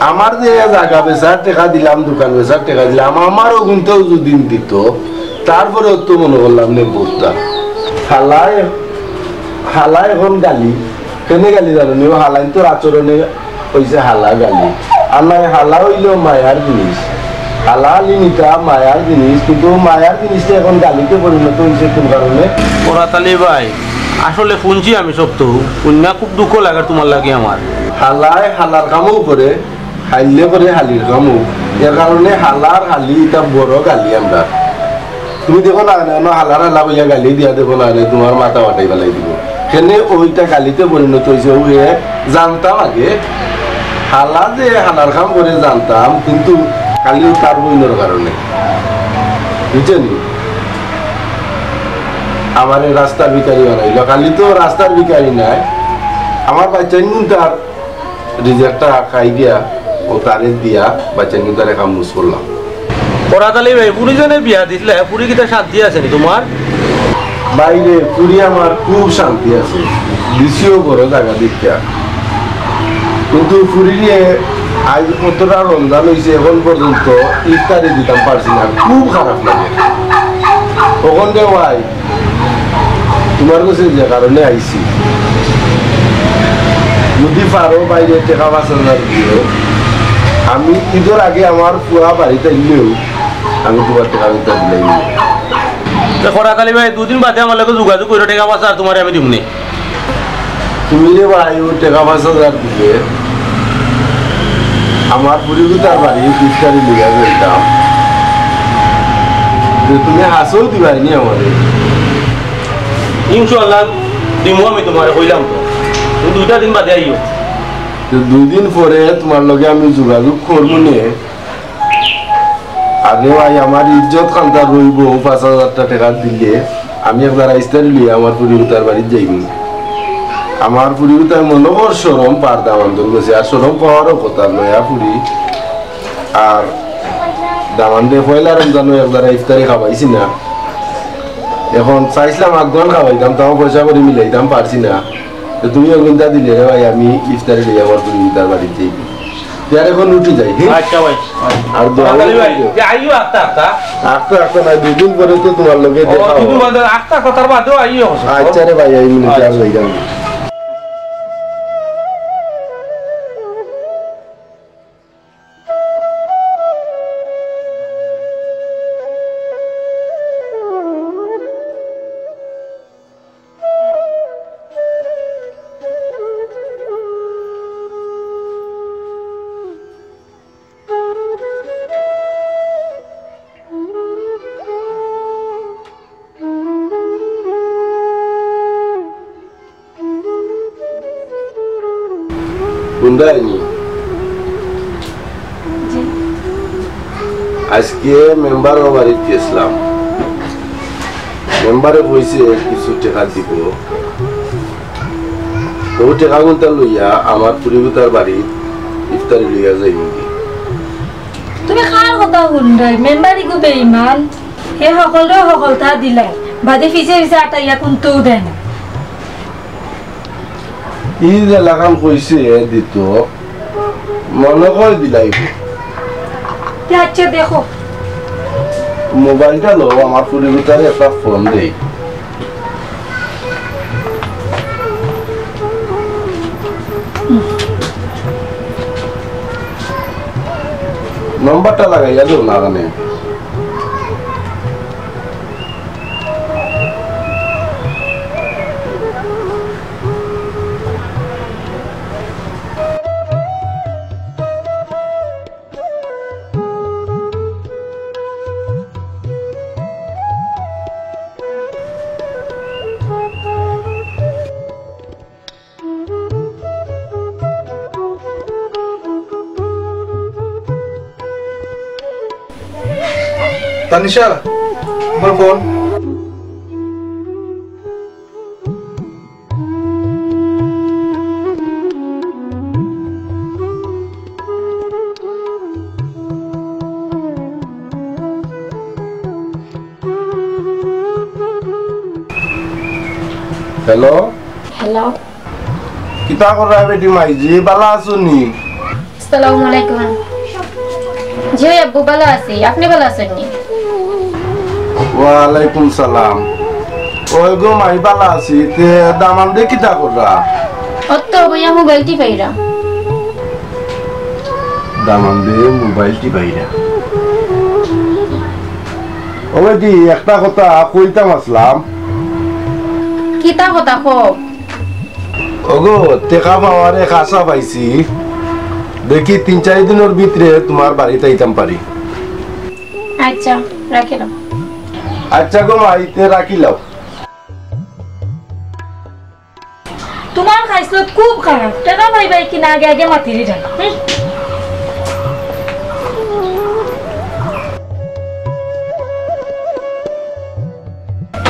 আমার যে জাগা বেচার টেকা দিলাম, দোকান বেচার টেকা দিলাম, আমারও গুনতেও যুদি দিত, তারপরে তো মনো করলাম নে বুঝতা। হালায়, হালায় অখন গালি, কেনে গালি জানো নি? ও হালাইন্তর আচরণে অইছে হালা গালি। আর নায়, হালা অইলো মায়ার জিনিস। হালা হালি নিতা মায়ার জিনিস, কিন্তু অউ মায়ার জিনিসটা অখন গালিতে পরিণত অইছে কুন কারণে? করাত আলী ভাই, আসলে হুনছি আমি সব তো, হুনিয়া খুব দুঃখ লাগের তুমার লাগি আমার। হালায় হালার কামও করে, হাইলে করে হালির কামও। এর কারণে হালার হালি ইটা বড় গালি আমরা। তুমি দেখো না, না, না, হালার হালা কইয়া গালি দিয়া দেখো না, না, তুমার মাথা ফাটাই ফালাই দিবো। কেনে অউটা গালিতে পরিণত অইছে, অউ হে জানতাম আগে। হালা যে হালার কাম করে জানতাম, কিন্তু খালি অউ তার বইনর কারণে। বুঝছো নি? আমারে রাস্তার ভিখারি বানাইলো। খালি তো রাস্তার ভিখারি নায়, আমার বাইচ্চাইন তার রিজেক্টটা খাই দিয়া, অউ তারে দিয়া, বাইচ্চাইন তারে কাম মুস করলাম। করাত আলী ভাই, ফুরি যেনে বিয়া দিছলায়, ফুরি কিতা শান্তি আছে নি তুমার? ভাইরে, ফুরি আমার খুব শান্তি আছে, দিছিও বড় জাগা দেখিয়া। কিন্তু ফুরিরে আইজ কতটা রমজান অইছে, অখন পর্যন্ত ইফতারি দিতাম পারছি না, খুব খারাপ লাগে। অখন রে ভাই, তুমার গেছে যে কারণে আইছি, যুদি পারো ভাইরে টেকা পাঁচ হাজার দিও, আমি ইদর আগে আমার পুয়া বাড়িত আইলেউ আমি তুমার টেকা উদ্ধার দিলাই। তে করাত আলী ভাই, দুদিন বাদে আমার লগে যোগাযোগ করিও, টেকা পাঁচ হাজার তুমারে আমি দিমুনে। তুমি রে ভাই, অউ টেকা পাঁচ হাজার দিলে আমার ফুরিগুতার বাড়ি ইফতারি লইয়া যাইতাম। তে তুমি হাছাউ দিবায় নি আমারে? ইনশাআল্লাহ দিমু আমি তুমারে, কইলাম তো। তুমি দুইটা দিন বাদে আইও। তে দুই দিন পরে তুমার লগে আমি যোগাযোগ করমুনে। আরে ভাই, আমার ইজ্জত খানতা রইবো, পাঁচ হাজারটা টেকা দিলে আমি একবার ইফতারি লইয়া আমার ফুরিগুতার বাড়িত যাইমু। আমার ফুরিগুতায় মনো কর শরম পার দামান্দর গেছে, আর শরম পাওয়ারও কথা নয়া ফুরি। আর দামান্দে পয়লা রমজানও একবার ইফতারি খাবাইছি না। অখন চাইছলাম আগুয়ান খাবাইতাম, তাও পয়সা করি মিলাইতাম পারছি না। তে তুমি অগুনতা দিলে রে ভাই, আমি ইফতারি লইয়া আমার ফুরিগুতার বাড়িত যাই। তে আর অখন উঠি যাই, হে? আচ্ছা ভাই। আর দোয়া করাত আলী ভাই, করিও। যে আইও আখতা আখতা। আখতা আখতা নায়, দুই দিন পরে তো তুমার লগে ও, দেখা দুই দিন অইবো। বাদে আখতা আখতা, তার বাদেও আইও। আচ্ছা রে ভাই, এই মিনিটে আর আচ্ছা। যাইতাম না। হুনরায়নি? জি। আইজকে মেম্বারর বাড়িত গেছলাম। মেম্বারে কইছে কিছু টেকা দিবো। অউ টেকাগুনতা লইয়া আমার ফুরিগুতার বাড়িত ইফতারি লইয়া যাইমুগি। তুমি কার কথা হুনরায়? মেম্বার ইগু বেইমান। হে হকলরে হকলতা দিলায়, বাদে পিছে পিছে আটাইয়া কুন্তাউ দেয় না। ই যে লাখান কইছে দিতো, মনো কয় দিলাইবো। তে আইচ্ছা, দেখো। মোবাইলটা লও, আমার ফুরিগুতারে একটা ফোন দেই। নম্বরটা লাগাইয়া দেও না কেনে? তানিশা, আমার ফোন। হ্যালো। হ্যালো। কিতা কররায় বেটি মাইজি, বালা আছো নি? আসসালামু আলাইকুম। জি অয় আব্বু, বালা আছি, আপনে বালা আছইন নি? ওয়ালাইকুম সালাম। অয় গো মাই, বালা আছি। তে দামান্দে কিতা কররা? অত বইয়া মোবাইল টিপাইরা। দামান্দে মোবাইল টিপাইরা। ও বেটি, একটা কথা কইতাম আছলাম। কিতা কথা কও? ওগো, টেকা পাওয়ার এক আশা পাইছি। দেখি তিন চাইর দিনর ভিতরে তুমার বাড়িত আইতাম পারি। আইচ্ছা, রাখিলাও। আইচ্ছা গো মাই, তে রাখিলাও। তুমার খাইছলত খুব খারাপ, টেকা পাইবায় কিনা আগে আগে মাতিরি যাও। হুম।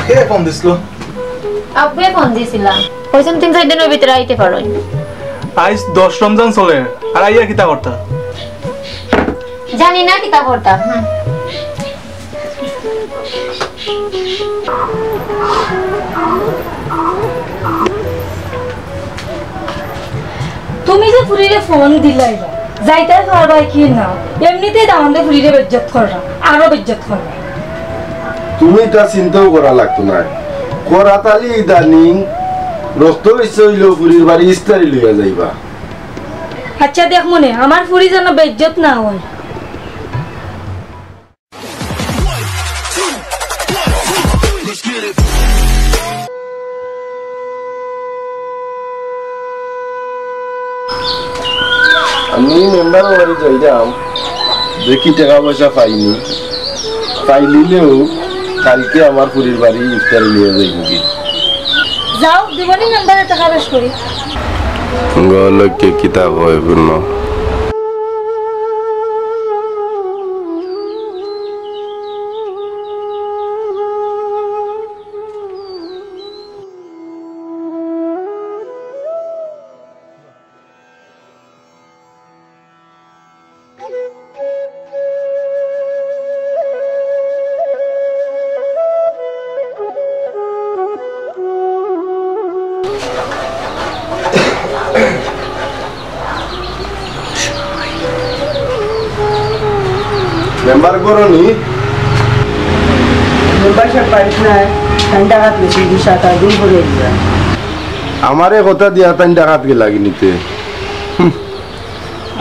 কে ফোন দিছিল? আব্বুয়ে ফোন দিছিলা। কইছইন তিন চাইর দিনর ভিতরে আইতে পারইন। আইজ দশ রমজান চলের, আর আইয়া কিতা করতা? জানি না কিতা করতা। হুম। তুমি যে ফুরিরে ফোন দিলাইলা, যাইতায় পারবায় কি না? এমনিতেই দামান্দে ফুরিরে বেইজ্জত কররা, আরো বেইজ্জত কররা। তুমি ইতা চিন্তাও করা লাগতো নায়। করাত আলী ইদানিং রক্ত ইচ্ছা অইলেও ফুরির বাড়ি ইফতারি লইয়া যাইবা। আইচ্ছা, দেখমুনে, আমার ফুরি যেন বেইজ্জত না অয়। আমি মেম্বারর বাড়ি যাইরাম, দেখি টেকা পয়সা পাইনি, পাইলিলেও কাইলকে আমার ফুরির বাড়ি ইফতারি লইয়া যাইমুগি। যাও, দিবনি মেম্বারে টেকা বেশ করি। গলকে কিতা কয় হুনো। মেম্বার ঘরো নি? মেম্বার সাব বাড়িত নাই, তাইন ঢাকাত গেছইন, দুই সাত আট দিন পরে আইবা। আমারে কথা দিয়া তাইন ঢাকাত গেলাগি নিতে। হুম।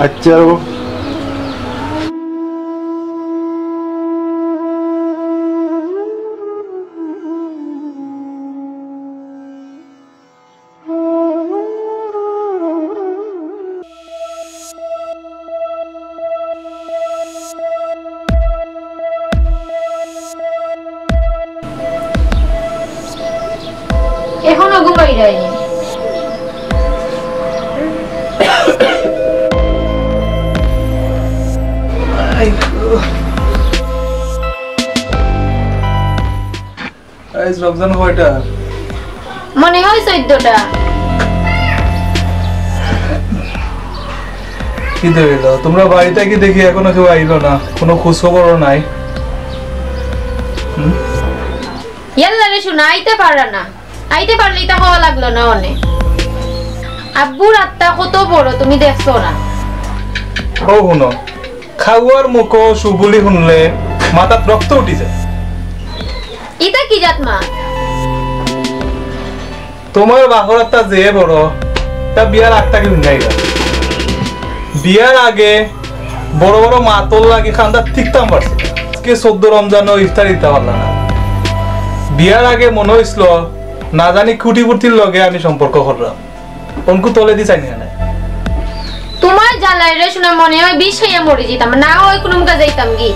আইচ্ছা। এখনো ঘুমাইরায়নি। আইজ রমজান কয়টা? মনে হয় চৌদ্দটা। কিতা অইলো? তুমরা বাড়িত থাকি দেখি এখনো কেউ আইলো না, কুনু খোঁজ খবরও নাই। হুম? ইয়াল্লা রে, হুনো, আইতে পাররা না। আইতে পারলে ইতা কওয়া লাগলো না অনে। আব্বুর আত্মা কত বড়, তুমি দেখছো না? ও হুনো, খাওয়ার মুখো সুবুলি হুনলে মাথাত রক্ত উঠি যায়। ইতা কি জাত মাত? তুমার বাপর আত্মা যে বড়, তা বিয়ার আগ থাকি হুনাইরা। বিয়ার আগে বড় বড় মাতর লাগি কান্দাত টিকতাম পারছি। আজকে চৌদ্দ রমজানও ইফতার দিতা পারলা না। বিয়ার আগে মনো অইছিল না জানি কোটিপতির লগে আমি সম্পর্ক কররাম। অনকু তলেদি চাইন না। তুমার জ্বালায় রে হুনো মনে হয় বিষ খাইয়া মরি যিতাম, না অয় কুনু মুখা যাইতাম গি।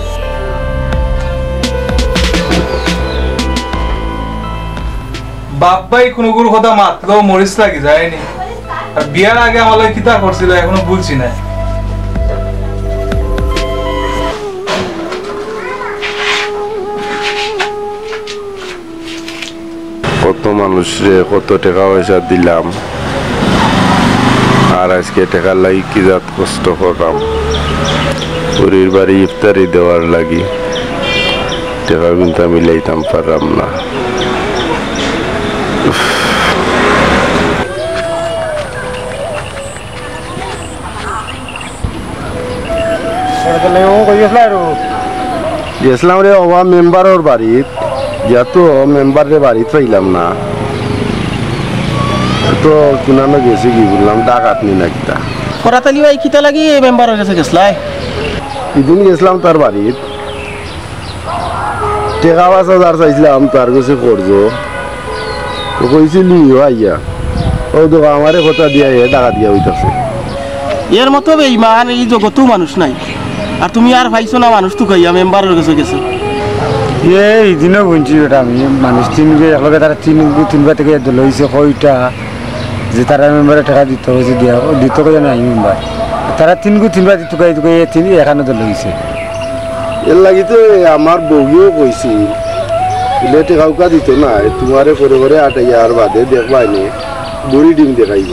বাপ ভাই কুনুগুর কথা মাতলেও মরিচ লাগি যায়নি। আর বিয়ার আগে আমার লগে কিতা করছিল এখনো ভুলছি না। কত মানুষরে কত টেকা পয়সা দিলাম, আর আজকে টেকার লাগি কি জাত কষ্ট কররাম। ফুরির বাড়ি ইফতারি দেওয়ার লাগি টেকা কিন্তু মিলাইতাম পাররাম না। উফ। গেছলাম রে ওবা মেম্বারর বাড়িত, যেহেতু মেম্বাররে বাড়িত পাইলাম না, তো কুনানো গেছে কি বুঝলাম, ডাকাত নি না কিতা। করাতালি ভাই, কিতা লাগি মেম্বারর গেছে গেছলায়? ইদিন গেছলাম তার বাড়িত, টেকা পাঁচ হাজার চাইছলাম, তার গেছে কর্জ। তো কইছিল, "ও আইয়া, ও দেখো, আমারে কথা দিয়া এ ডাকাত গিয়া অইতাছে।" এর মতো বেইমান এই জগতেও মানুষ নাই। আর তুমি আর পাইছো না মানুষ তুকাইয়া মেম্বারর গেছে গেছে। এই দিনও বুঝছি বেটা আমি, মানুষ তিন গে একলগে তারা তিন গু তিনবার থাকি দল অইছে কয়টা? যে তারা মেম্বারে টেকা দিত কইছে দিয়া, দিত কইয়া নাই মেম্বার। তারা তিন গু তিনবার দিত কইয়া, দিত কইয়া তিন এখানো দল অইছে। এর লাগি তো এ আমার বউয়েও কইছিল, "ইলে টেকা উকা দিত না, এ তুমারে করে করে আটাইয়া আর বাদে দেখবায় নে, বুড়ি ডিম দেখাইব।"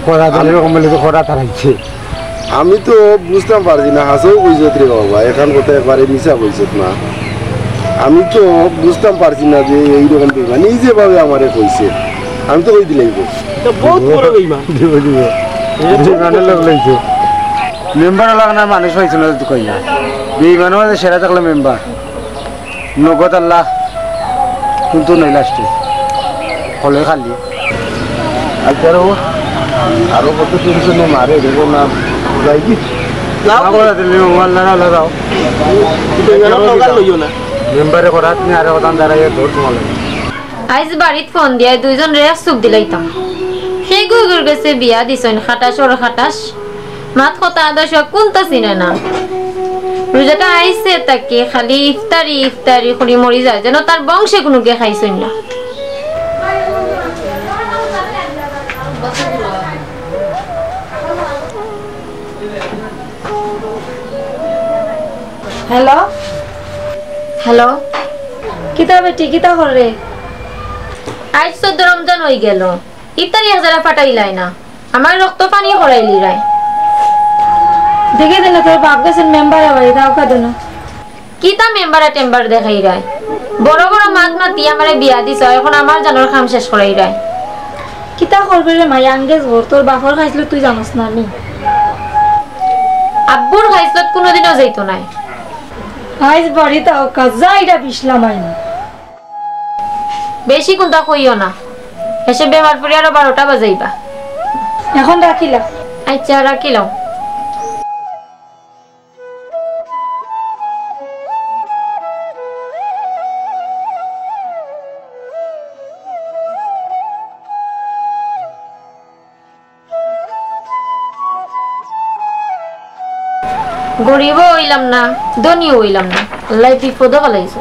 খরা দিলে আমি এরকম বলে তো খরা তারাইছে। আমি তো বুঝতাম পারছি না, হাছাউ কইছত রে বাবা, এখান কথা একবারে মিছা কইছত না। আমি তো বুঝতাম পারছি না যে এইরকম বেইমানি, এই যেভাবে আমারে কইছে, আমি তো কই দিলাইব। তো বহুত বড় বেইমান। দিব, দিব। বেইমানের লোক লইছে। মেম্বার লাগা না মানুষ পাইছে না তো কইয়া। বেইমানর মাঝে সেরা থাকলে মেম্বার। নগদ আল্লাহ, কিন্তু নাই লাস্টে। হলে খালি। আচ্ছা রে, আরো কত টেনশনে মারে, দেখো না, যাই কি? না, না, বলা দিলে, ও আল্লাহ, আল্লাহ দাও। কিন্তু এগুলো তো কাল লইও না। মেম্বারে করাত নি, আরো কথা দাঁড়াইয়া ধর তোমার লাগে। আইজ বাড়িত ফোন দিয়া দুইজনরে এক চুপ দিলাইতাম। সেই গুগুর গেছে বিয়া দিছইন, খাটাস ওর খাটাস। মাত কথা আদর্শ কোনটা চিনে না। রোজাটা আইছে তাকে খালি ইফতারি, ইফতারি করি মরি যায়, যেন তার বংশে কুনুগে খাইছইন না। হ্যালো? হ্যালো? কিতা বেটি, কিতা কররে? আইজ চৌদ্দ রমজান অইগেল, ইফতারি এক জারা ফাটাইলায় না। আমার রক্ত পানি করাইলিরায়। দেখি দে না, তোর বাপ গেছইন মেম্বারর বাড়ি, দাউক্কা দে না। কিতা মেম্বার আর টেম্বার দেখাইরায়? বড় বড় মাত মাতি আমারে বিয়া দিছ, এখন আমার জানোর কাম শেষ করাইরায়। কিতা করবে রে মাই, আঙ্গেজ ঘর, তোর বাপর খাইছলত তুই জানোস না নি? আব্বুর খাইছলত কুনুদিনও যাইতো নায়। আইজ বাড়িত আউক্কা, যা ইটা বিছলাম আইন। বেশি কুন্তা কইও না, এসে বেমার পড়ি আরো বারোটা বাজাইবা। এখন রাখিলা। আচ্ছা, রাখিলাও। গরিবও অইলাম না, ধনীও অইলাম না, আল্লায় বিপদো ফালাইছে।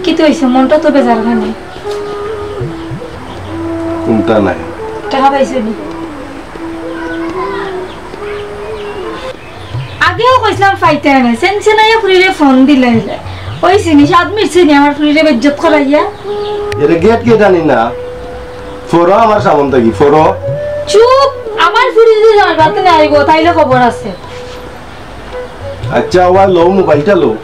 কিতা অইছে? মনটা তো বেজার খানি। কুন্তা নাই। টেকা পাইছো নি? আগেও কইছলাম পাইতায় নায়, সেনসেনাইয়া ফুরিরে ফোন দিলাইলে। ওই চিনি, স্বাদ মিটছে নি আমার ফুরিরে বেইজ্জত করাইয়া? এরে গেট গেট আনি না, ফড়ো আমার সামন থাকি, ফড়ো। চুপ! আমার ফুরি যদি আমার বাতে না আইবো, তাইলে খবর আছে। আচ্ছা, ওয়া লও, মোবাইলটা লও।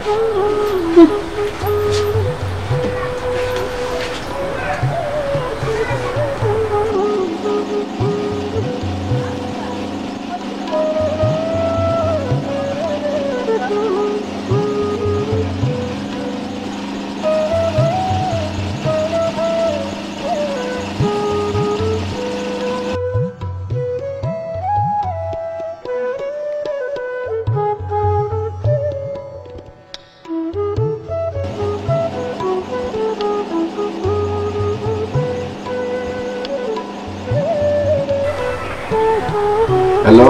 হ্যালো।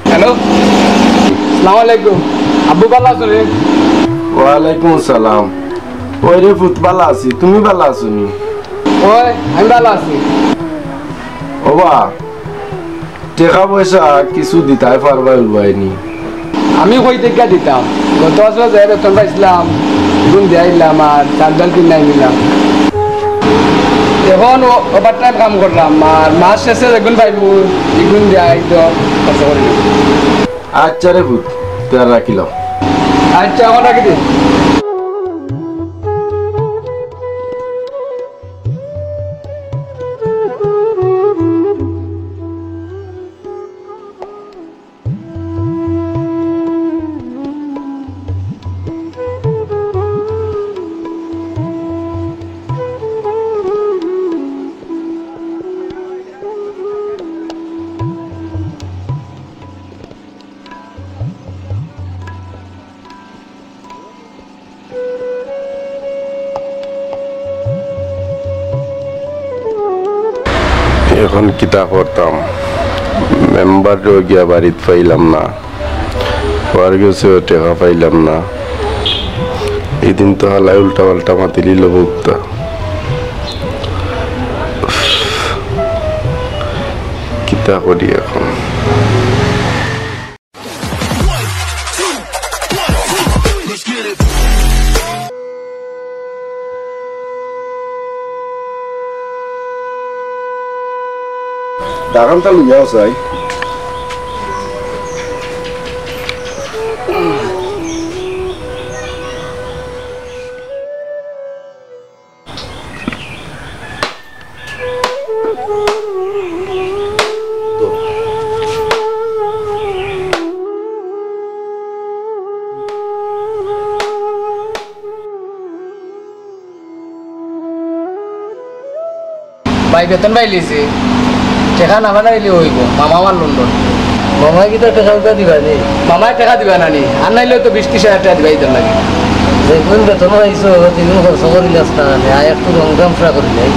হ্যালো। আসসালামু আলাইকুম। আব্বু ভালা আছো নি? ওয়ালাইকুম আসসালাম। ওই রে পুত, ভালা আছি, তুমি ভালা আছো নি? ওই, আমি ভালা আছি। ওবা, টেকা পয়সা কিছু দিতায় পারবায় উবায় নি? আমি কই থাকি দিতাম? গত বছর যে বেতন পাইছলাম, ইগুন দিয়া আইলাম আর চাল ডাল কিনিয়া আনিলাম। অখন ও-, ওভারটাইম কাম কররাম আর মাস শেষে যেগুন পাইমু, ইগুন দিয়া আইতো খরচ করি। আচ্ছা রে পুত, তে আর রাখিলাম। আচ্ছা, অখন রাখি দে। অখন কিতা করতাম? মেম্বাররেও গিয়া বাড়িত পাইলাম না, ওয়ার গেছেও টেকা পাইলাম না। ইদিন তো হালায় উল্টা পাল্টা মাতিলিলো বউক্কা। কিতা করি অখন? দাগানটা লইয়া যাই। ভাই, বেতন পাইলিছি, টেকা না পাঠাইলে অইবো, মামা আমার লন্ডন। মামায় কিতা টেকা উকা দিবা নি? মামায় টেকা দিবা না নি? আর নাইলেও তো বিশ ত্রিশ হাজার টেকা দিবা ইতার লাগি। যেগুন বেতন পাইছো, তিনগুন খরচ করিলাস না নি? আয় একটু রং তামশা করিলাই।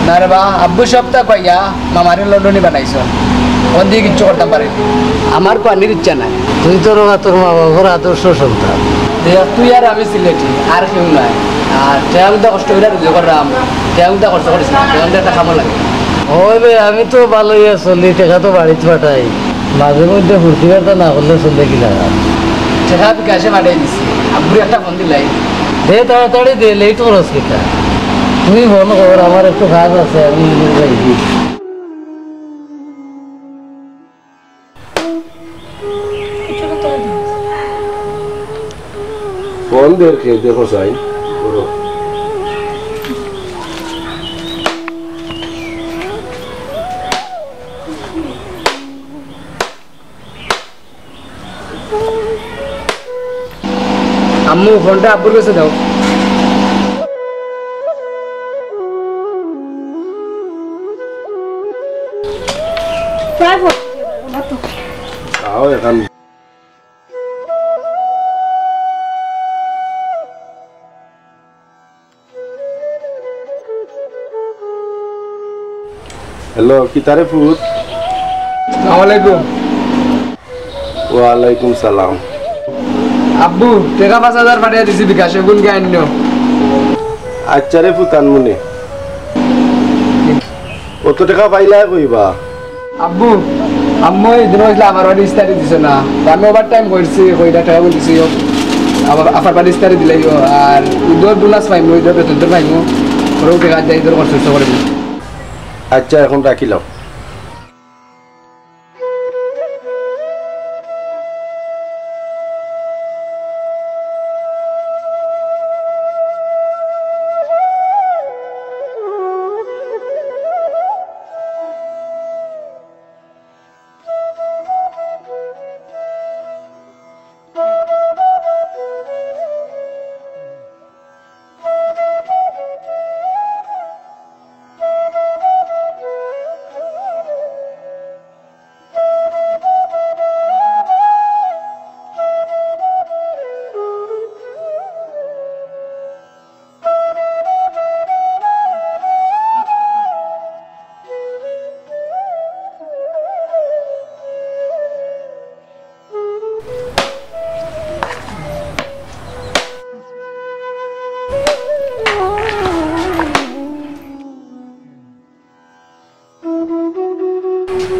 না রে বা, আব্বু সপ্তাহ কইয়া মামারে লন্ডনি বানাইছো। অন দি কিচ্ছু করতাম পারি না। আমার পানির ইচ্ছা নাই। তুই তো রে বা তোর মা বাবার আদর্শ সন্তান। দেখ, তুই আর আমি সিলেটি, আর কেউ নাই। আর টেকা উতা কষ্ট করি রুজি কররাম, টেকা উতা খরচ করিস না, টেকা উতা একটা কামো লাগে। ওই বে, আমি তো ভালোই চলি, টেকা তো বাড়িত পাঠাই। মাঝে মধ্যে ফুর্তি ফার্তা না করলে চলে কিলা? টেকা বিকাশে পাঠাই দিছি, আব্বুরে একটা ফোন দিলাই। দে তাড়াতাড়ি দে, লেট করস কিতা? তুই ফোন কর, আমার একটু কাজ আছে, আমি যাই। ফোন দের কে, দেখো সাইন। আম্মু, ফোনটা আব্বুর কাছে দাও। প্রায় ফোন। আও এখন। হ্যালো, কিতা রে পুত? আসসালামু আলাইকুম। ওয়ালাইকুম সালাম। আব্বু, টেকা পাঁচ হাজার পাঠাইয়া দিছি বিকাশে, গুন গে আইন্য। আচ্ছা রে পুত আনমুনে, অত টেকা পাইলায় কই বা? আব্বু, আম্মু ইদিন কইছলা আমার বাড়ি ইফতারি দিছে না, তো আমি ওভার টাইম করছি, কইরা টেকা বলছি, আবার আফার বাড়ি ইফতারি দিলাইও, আর ইদর বোনাস পাইমু, ইদর বেতন তো পাইমু, ওরাও টেকা দিয়ে ইদর খরচ করতে পারবো। আচ্ছা, এখন রাখিলাও।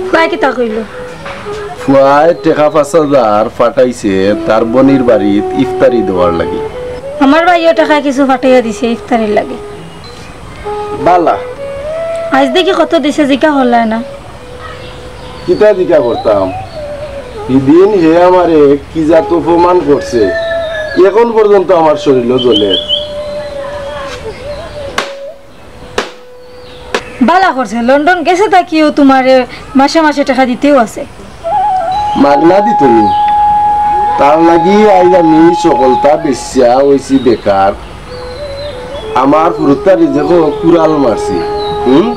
ফুয়ায় কিতা কইলো? ফুয়ায় টেকা পাঁচ হাজার পাঠাইছে তার বইনর বাড়িত ইফতারি দেওয়ার লাগি। আমার ভাইও টেকা কিছু পাঠাইয়া দিছে ইফতারির লাগি। বালা। আইজ দেখি কত দিছে, জিকা করলায় না। কিতা জিকা করতাম? হিদিন হে আমারে কি জাত অপমান করছে, এখন পর্যন্ত আমার শরীরও জ্বলের। বালা করছে, লন্ডন গেছে থাকিও তুমারে মাসে মাসে টেকা দিতেও আছে। মাগনা দিতো নি? তার লাগি আইজ আমি সকলতা বেচিয়া অইছি বেকার। আমার ফুরুতার রিজেকো কুড়াল মারছি। হুম?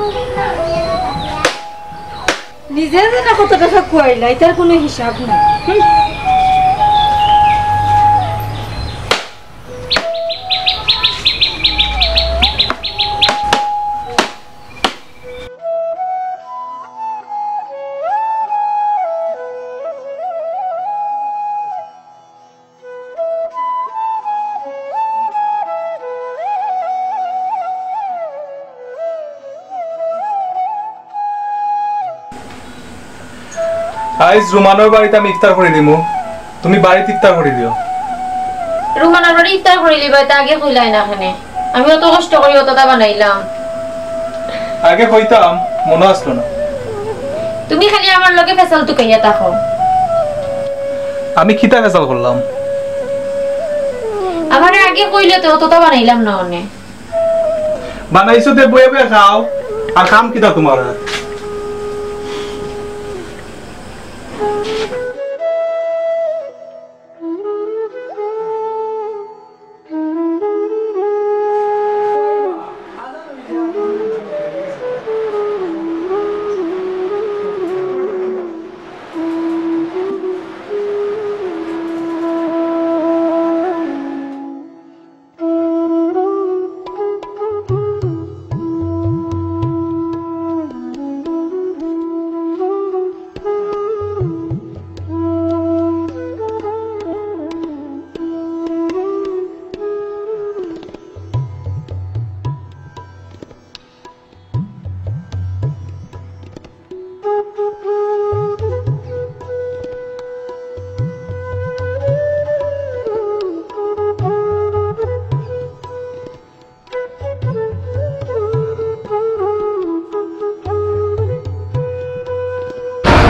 নিজে যে না কত টেকা খুয়াইলা, ইতার কুনু হিসাব নাই। হুম। আইজ রুমানর বাড়িত আমি ইফতার করি দিমু, তুমি বাড়িত ইফতার করি দিও। রুমানর বাড়িত ইফতার করি দিবা, ইতা আগে কইলায় না কেনে? আমি অত কষ্ট করি অততা বানাইলাম। আগে কইতাম, মনো আছলো না। তুমি খালি আমার লগে ফেসাল তুকাইয়া থাকো। আমি কিতা ফেসাল করলাম? আমারে আগে কইলে তো অততা বানাইলাম না অনে। বানাইছো তে বইয়া বইয়া খাও, আর কাম কিতা তুমার?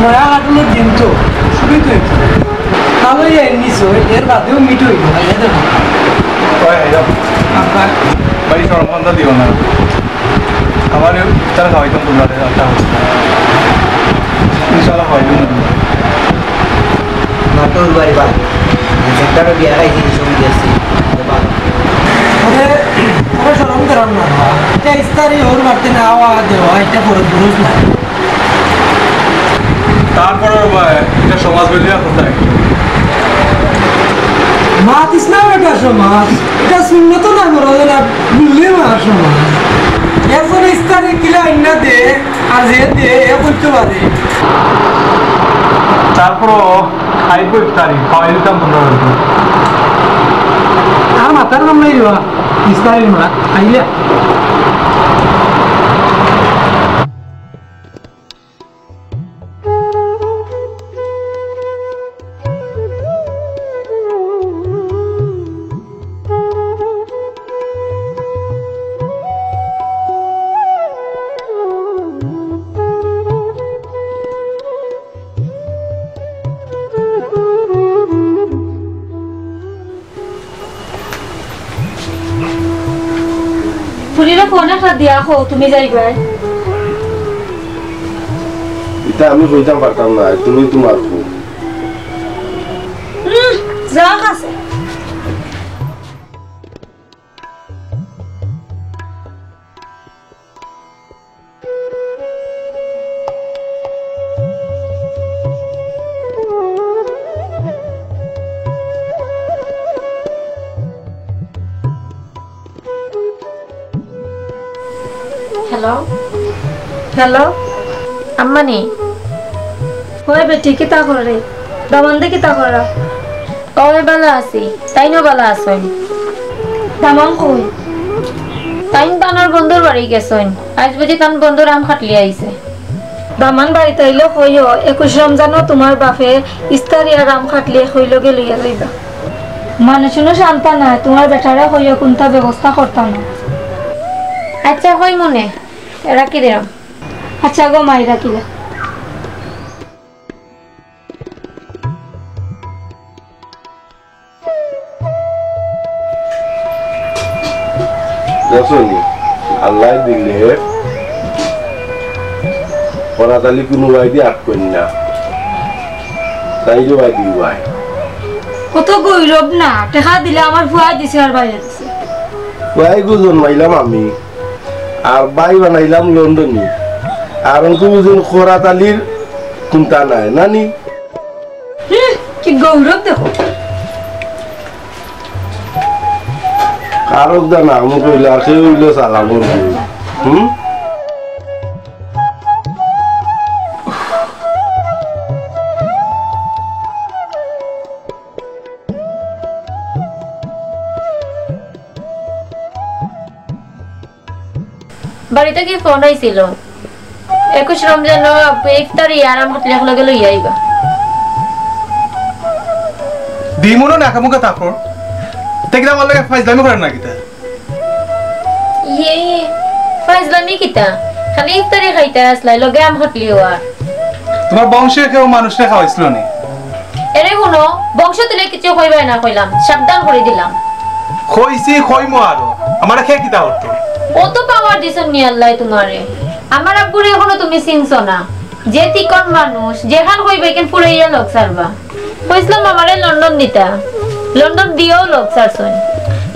নয়া কার্টুনের দিন তো, শুরুই তো হইছে। ভালোই এর নিচে, এর বাদেও মিট হইল, এই দেখো। ওই, এই দেখো। আপনার বাড়ি সরম খান্দা দিও না। আমার ইফতার খাওয়াইতাম তোমরা, একটা হচ্ছে। ইনশাআল্লাহ খাওয়াইতাম না। মাতুর বাড়ি বাদ। যেটা বিয়া খাইছি, সঙ্গে গেছি। আরে, আরে শরম করাম না। এটা ইফতারি ওর বাড়িতে না আওয়া দেওয়া, এটা ফরজ বুঝ না। তারপরে বাবা, এটা সমাজ বলিয়া কোথায়? মাতিস না বেটা সমাজ, এটা সুন্নত না, বড় না, বললে মা সমাজ। এখন ইফতারি কিলা আইনা দে, আর যে দে, এ করতে পারে। তারপরও খাইব ইফতারি, খাওয়াই দিতাম তোমরা। আর মাথার গম নাই রে বা, ইসরায়েলি মারা, খাইলে। ফুরিরে ফোন একটা দিয়া কও, তুমি যাইবায়। ইতা আমি কইতাম পারতাম না, তুমি তুমার কও। উম, যাক আছে। হ্যালো। হ্যালো। আম্মানি। ওই বেটি, কিতা করে? দামান্দে কিতা করা? ওই বালা আছি, তাইনও বালা আছইন। দামান কই? তাইন তানর বন্ধুর বাড়ি গেছইন। আইজ বুঝি তান বন্ধুর আম খাটলি আইছে। দামান বাড়িত আইলে কইও, একুশ রমজানো তুমার বাফে ইস্তারি আর আম খাটলি একই লগে লইয়া যাইবা। মানুষ উনো শান্তা নায়, তুমার বেটারে কইও কুন্তা ব্যবস্থা করতা না। আচ্ছা, কইমুনে, রাখি দিলাম। আচ্ছা গো মাই, রাখিলা। দেখছো নি? আল্লায় দিলে, পরাতালি কুনু বায়দি আটকইন না। তাই যে বায়দি বায়। কত গৌরব না, টেকা দিলে আমার ফুয়ায় দিছে আর বাইরে দিছে। ফুয়ায় গো জন্মাইলাম আমি, আর বাই বানাইলাম লন্ডনি। আর অঙ্কু বুঝুন খরাতালির কুন্তা নাই, নানি? হুম, কি গৌরব দেখো। কারক দা না, অমুক হইলে আর কেউ হইলে সালাম করবে। হুম? বাড়িত কি ফোন আইছিল? একুশ রমজানো আব্বু ইফতারি আর আম খাটলি একলগে লইয়া আইবা। দিমুনো না খামুকা তারপর। তে কিতা আমার লগে ফাইজলামি করের না কিতা? ইয়ে, ফাইজলামি কিতা? খালি ইফতারি খাইতা আছলায়, লগে আম খাটলিও আর। তুমার বংশে কেউ মানুষরে খাওয়াইছিল নি? এরে হুনো, বংশ তুলে কিছু কইবায় না কইলাম, সাবধান করি দিলাম। কইছি, কইমু আরো। আমারে কে কিতা করতো? অত পাওয়ার দিছইন নি আল্লায় তুমারে। আমার আব্বুরে এখনো তুমি চিনছো না। যে তিকন মানুষ, যেখান কইবা এখান ফুরাইয়া লগ ছাড়বা। কইছলাম আমারে লন্ডন দিতা, লন্ডন দিয়াও লগ ছাড়ছইন।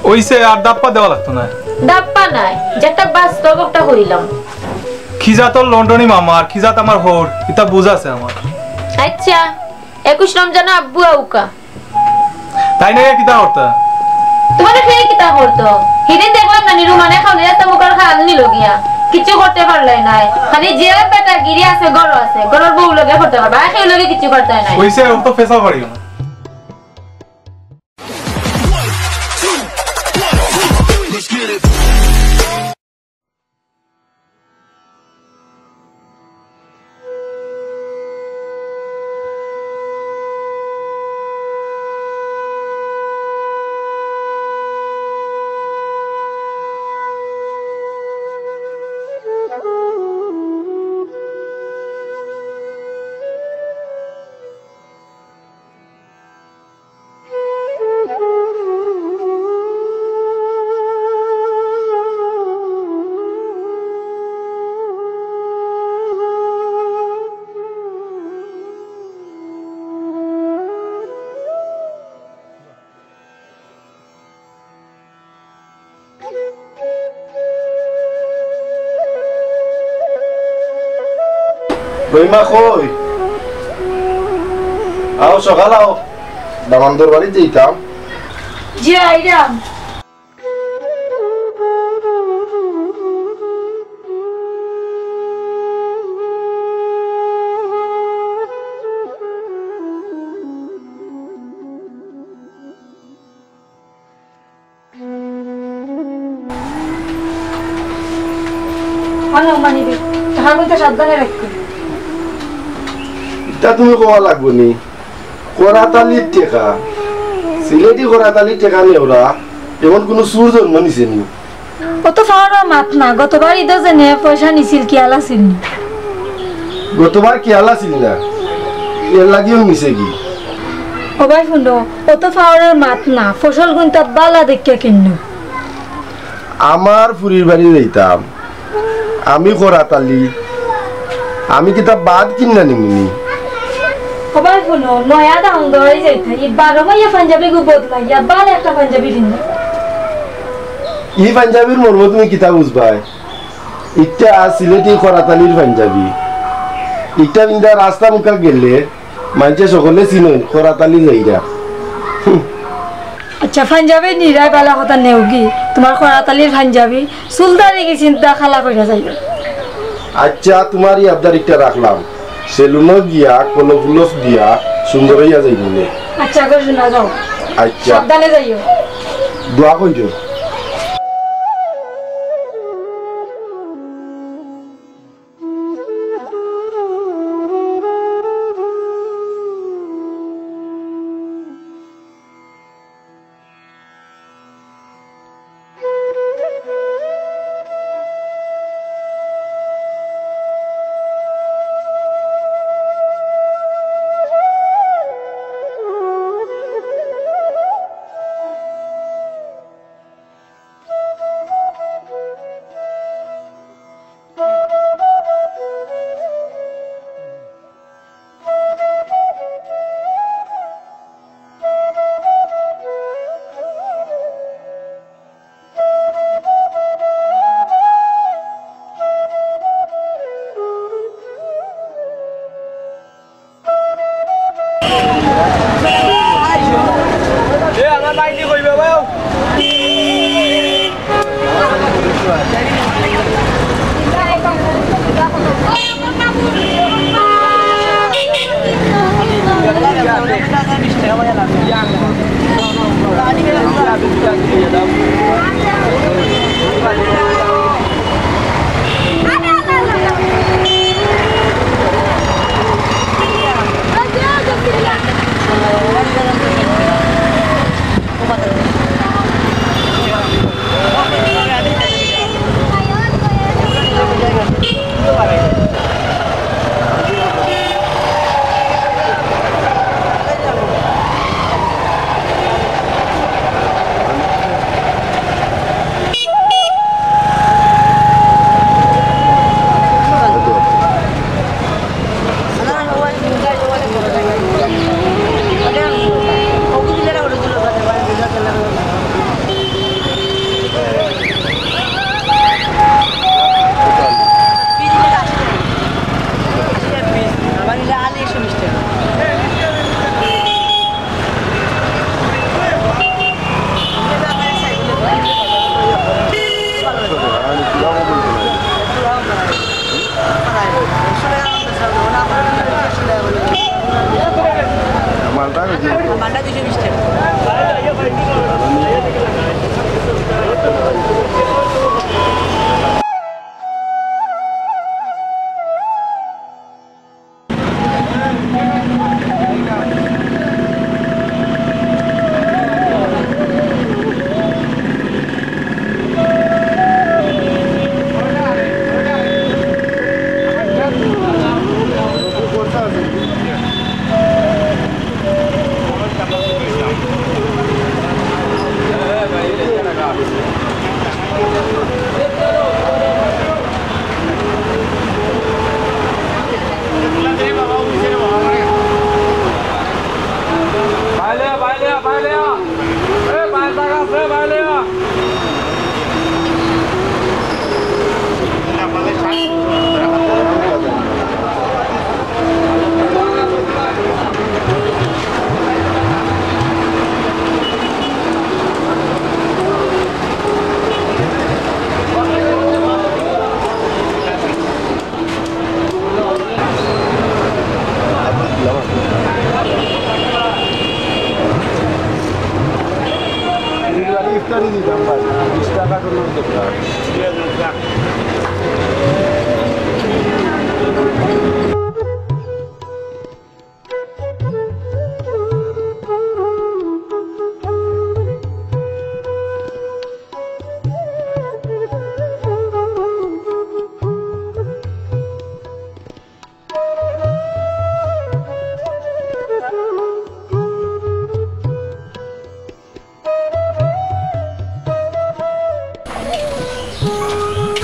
অইছে, আর দাপ্পা দেওয়া লাগতো না। দাপ্পা নায়, যেটা বাস্তব ওটা কইলাম। কি জাতর লন্ডনি মামা আর কি জাত আমার হউর, ইতা বুঝ আছে আমার। আচ্ছা, একুশ রমজানো আব্বু আউক্কা। তাইন আইয়া কিতা করতা? তুমারে কে কিতা করতো? হিদিন দেখলাম না নি রুমানে খাওলি রাস্তা মুখর খাল নিল গিয়া। কিচ্ছু করতে পারলাই নায়। খালি যে বেটাগিরি আছে, ঘরো আছে। ঘরর বউ লগে করতে পারবা। আর কেউ লগে কিচ্ছু করতে নায়। অইছে, ও তো ফেসা পারিও না। রহিমা কই? আও, সকাল আও। দামান্দর বাড়িত যাইতাম। জি, আইরাম। আনো, মানি ব্যাগ। টেকাগুনতা সাবধানে রাখিও। ইতা তুমি কওয়া লাগবো নি। করাত আলির টেকা, সিলেটি করাত আলির টেকা নেওরা, এমন কুনু চুর জন্ম নিছে নি? অত ফাওরর মাত না, গতবার ইদো যেনে পয়সা নিছিল, খিয়াল আছিল নি? গতবার খিয়াল আছিল না, এরলাগিউ নিছে গি। ও ভাই হুনো, অত ফাওরর মাত না, ফসলগুনতা বালা দেখিয়া কিনো। আমার ফুরির বাড়ি যাইতাম, আমি করাত আলি, আমি কিতা বাদ কিনা নিমুনি? ও ভাই হুনো, নয়া দাম দরাই যাইতে, ই বারো মাইয়া পাঞ্জাবিগু বদলাইয়া বালা একটা পাঞ্জাবি কিনো। ই পাঞ্জাবির মর্ম তুমি কিতা বুঝবায়? ইটা সিলেটি করাত আলির পাঞ্জাবি। ইটা পিন্দা রাস্তা মুখা গেলে মাইনষে সকলে চিনইন, করাত আলি যাইরা। হুম। আচ্ছা, পাঞ্জাবি নিরাই বালা কথা নেওগি, তুমার করাত আলির পাঞ্জাবি, চুলদারি গি চিন্তা খালা কইরা যাইও। আচ্ছা, তুমার ই আবদার ইটা রাখলাম, সেলুনো গিয়া কলফুলফ দিয়া সুন্দর অইয়া যাইমুনে। আচ্ছা, গো শোনা যাও। আচ্ছা। সাবধানে যাইও। দোয়া কইরো। ইফতারি দিতাম ভাই, বিশ টাকা ডলার দরকার।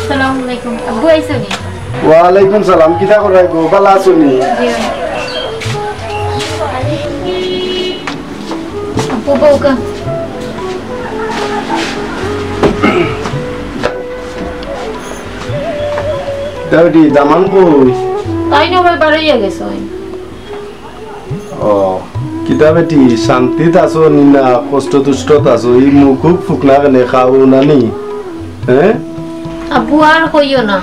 আসসালামু আলাইকুম। আব্বু আইছো নি? ওয়ালাইকুম সালাম, কিতা কররায় গো, ভালা আছো নি? জি। আব্বু বউকা। দাউদি, দামান কই? তাইন না ভাই, বারইয়া গেছইন। ও, কিতা বেটি, শান্তিত আছো নি না কষ্ট তুষ্টত আছো? ই মুখ ফুকনা কেনে, খাও না নি? হ্যাঁ? আব্বু আর কইও না,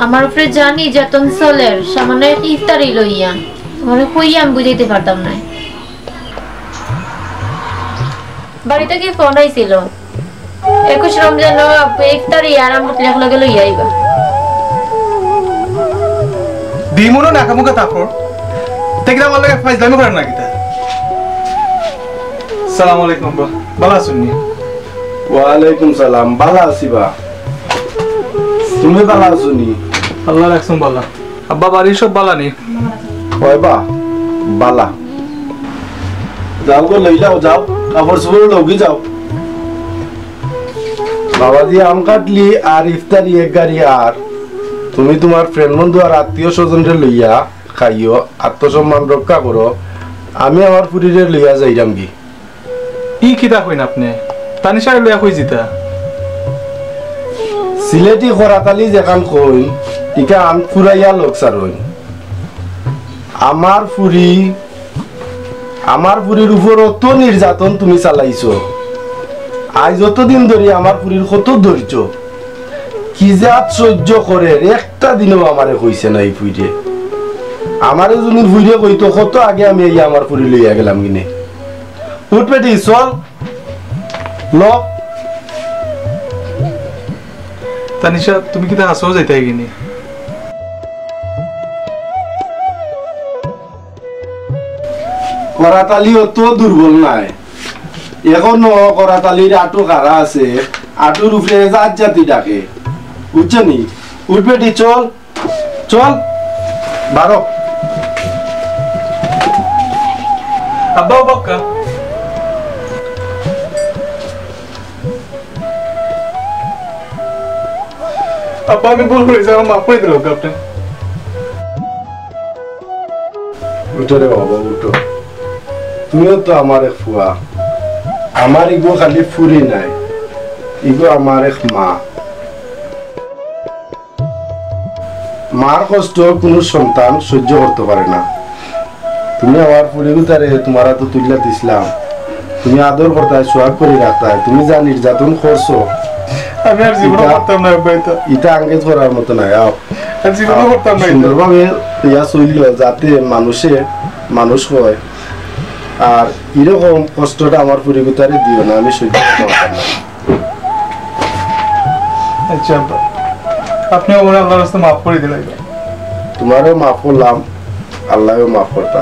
আমার উপরে যা নির্যাতন চলের, সামান্য এক ইফতারি লইয়া। তোমারে কইয়া আমি বুঝাইতে পারতাম না। বাড়ি থাকি ফোন আইছিল, একুশ রমজানো আব্বু ইফতারি আর আমরুদ একলগে লইয়া আইবা। দিমুনো নাকা মুখে থাপড়। তে কিতা আমার লগে ফাইজলামি করের না কিতা? সালাম আলাইকুম আব্বা। ভালা আছইন নি? ওয়ালাইকুম সালাম। ভালা আছি বা। তুমি ভালা আছো নি? আল্লাহ রাখছইন ভালা। আব্বা, বাড়ির সব ভালা নি? অয় বা, ভালা। যাও গো, লইলাও, যাও। কাপড় চোপড় লওগি যাও। বাবাজি, আম কাটলি আর ইফতারি এক গাড়ি আর। তুমি তুমার friend বন্ধু আর আত্মীয় স্বজনরে লইয়া খাইও, আত্মসম্মান রক্ষা করো। আমি আমার ফুরিরে লইয়া যাইরামগি। ই কিতা কইন আপনে? তানিশারে লইয়া কই যিতা? সিলেটি করাতালি যেখান কইন, ইখান ফুরাইয়া লোক সারইন। আমার ফুরি, আমার ফুরির উপর অত নির্যাতন তুমি চালাইছো। আইজ অতদিন ধরি আমার ফুরির কত ধৈর্য। কি জাত সহ্য করের, একটা দিনও আমারে কইছে না ই ফুরিয়ে। আমারে যুদি ফুরিয়ে কইতো, কত আগে আমি আইয়া আমার ফুরি লইয়া গেলামগিনে। উঠ বেটি, চল। ল। তানিশা, তুমি কিতা হাছাউ যাইতায় গি নি? করাতালি অত দুর্বল নায়। এখনো করাতালির আটু খাড়া আছে, আটুর উপরে জাত জাতি ডাকে। বুঝছো নি? উঠ বেটি, চল, চল, বারো। আব্বা, ও বাক্কা। আব্বা, আমি ভুল করিলিছি, আমারে মাফ করি দিলাউক্কা আপনে। উঠো রে বাবা, উঠো। তুমিও তো আমার এক ফুয়া। আমার ইগু খালি ফুরি নায়, ইগু আমার এক মা। মার কষ্ট কুনু সন্তান সহ্য করতো পারে না। তুমি আমার ফুরিগুতারে তুমার আতো তুলিয়া দিছলাম, তুমি আদর করতায়, সোয়াগ করি রাখতায়, তুমি যা নির্যাতন করছো, আমি আর জীবনও ইটা, করতাম না, আব্বা, ইতা। ইটা আঙ্গেজ করার মতো নায়। আও, আর জীবনও আও, করতাম না ইতা। সুন্দরভাবে ইয়া চললো, যাতে মানুষে মানুষ হয়। আর ইরকম কষ্টটা আমার ফুরিগুতারে দিও না, আমি সহ্য করতাম পারতাম না। আচ্ছা আব্বা, আপনে আমারে আল্লার রাস্তায় মাফ করি দিলাইবা। তুমারেও মাফ করলাম, আল্লায়ও মাফ করতা।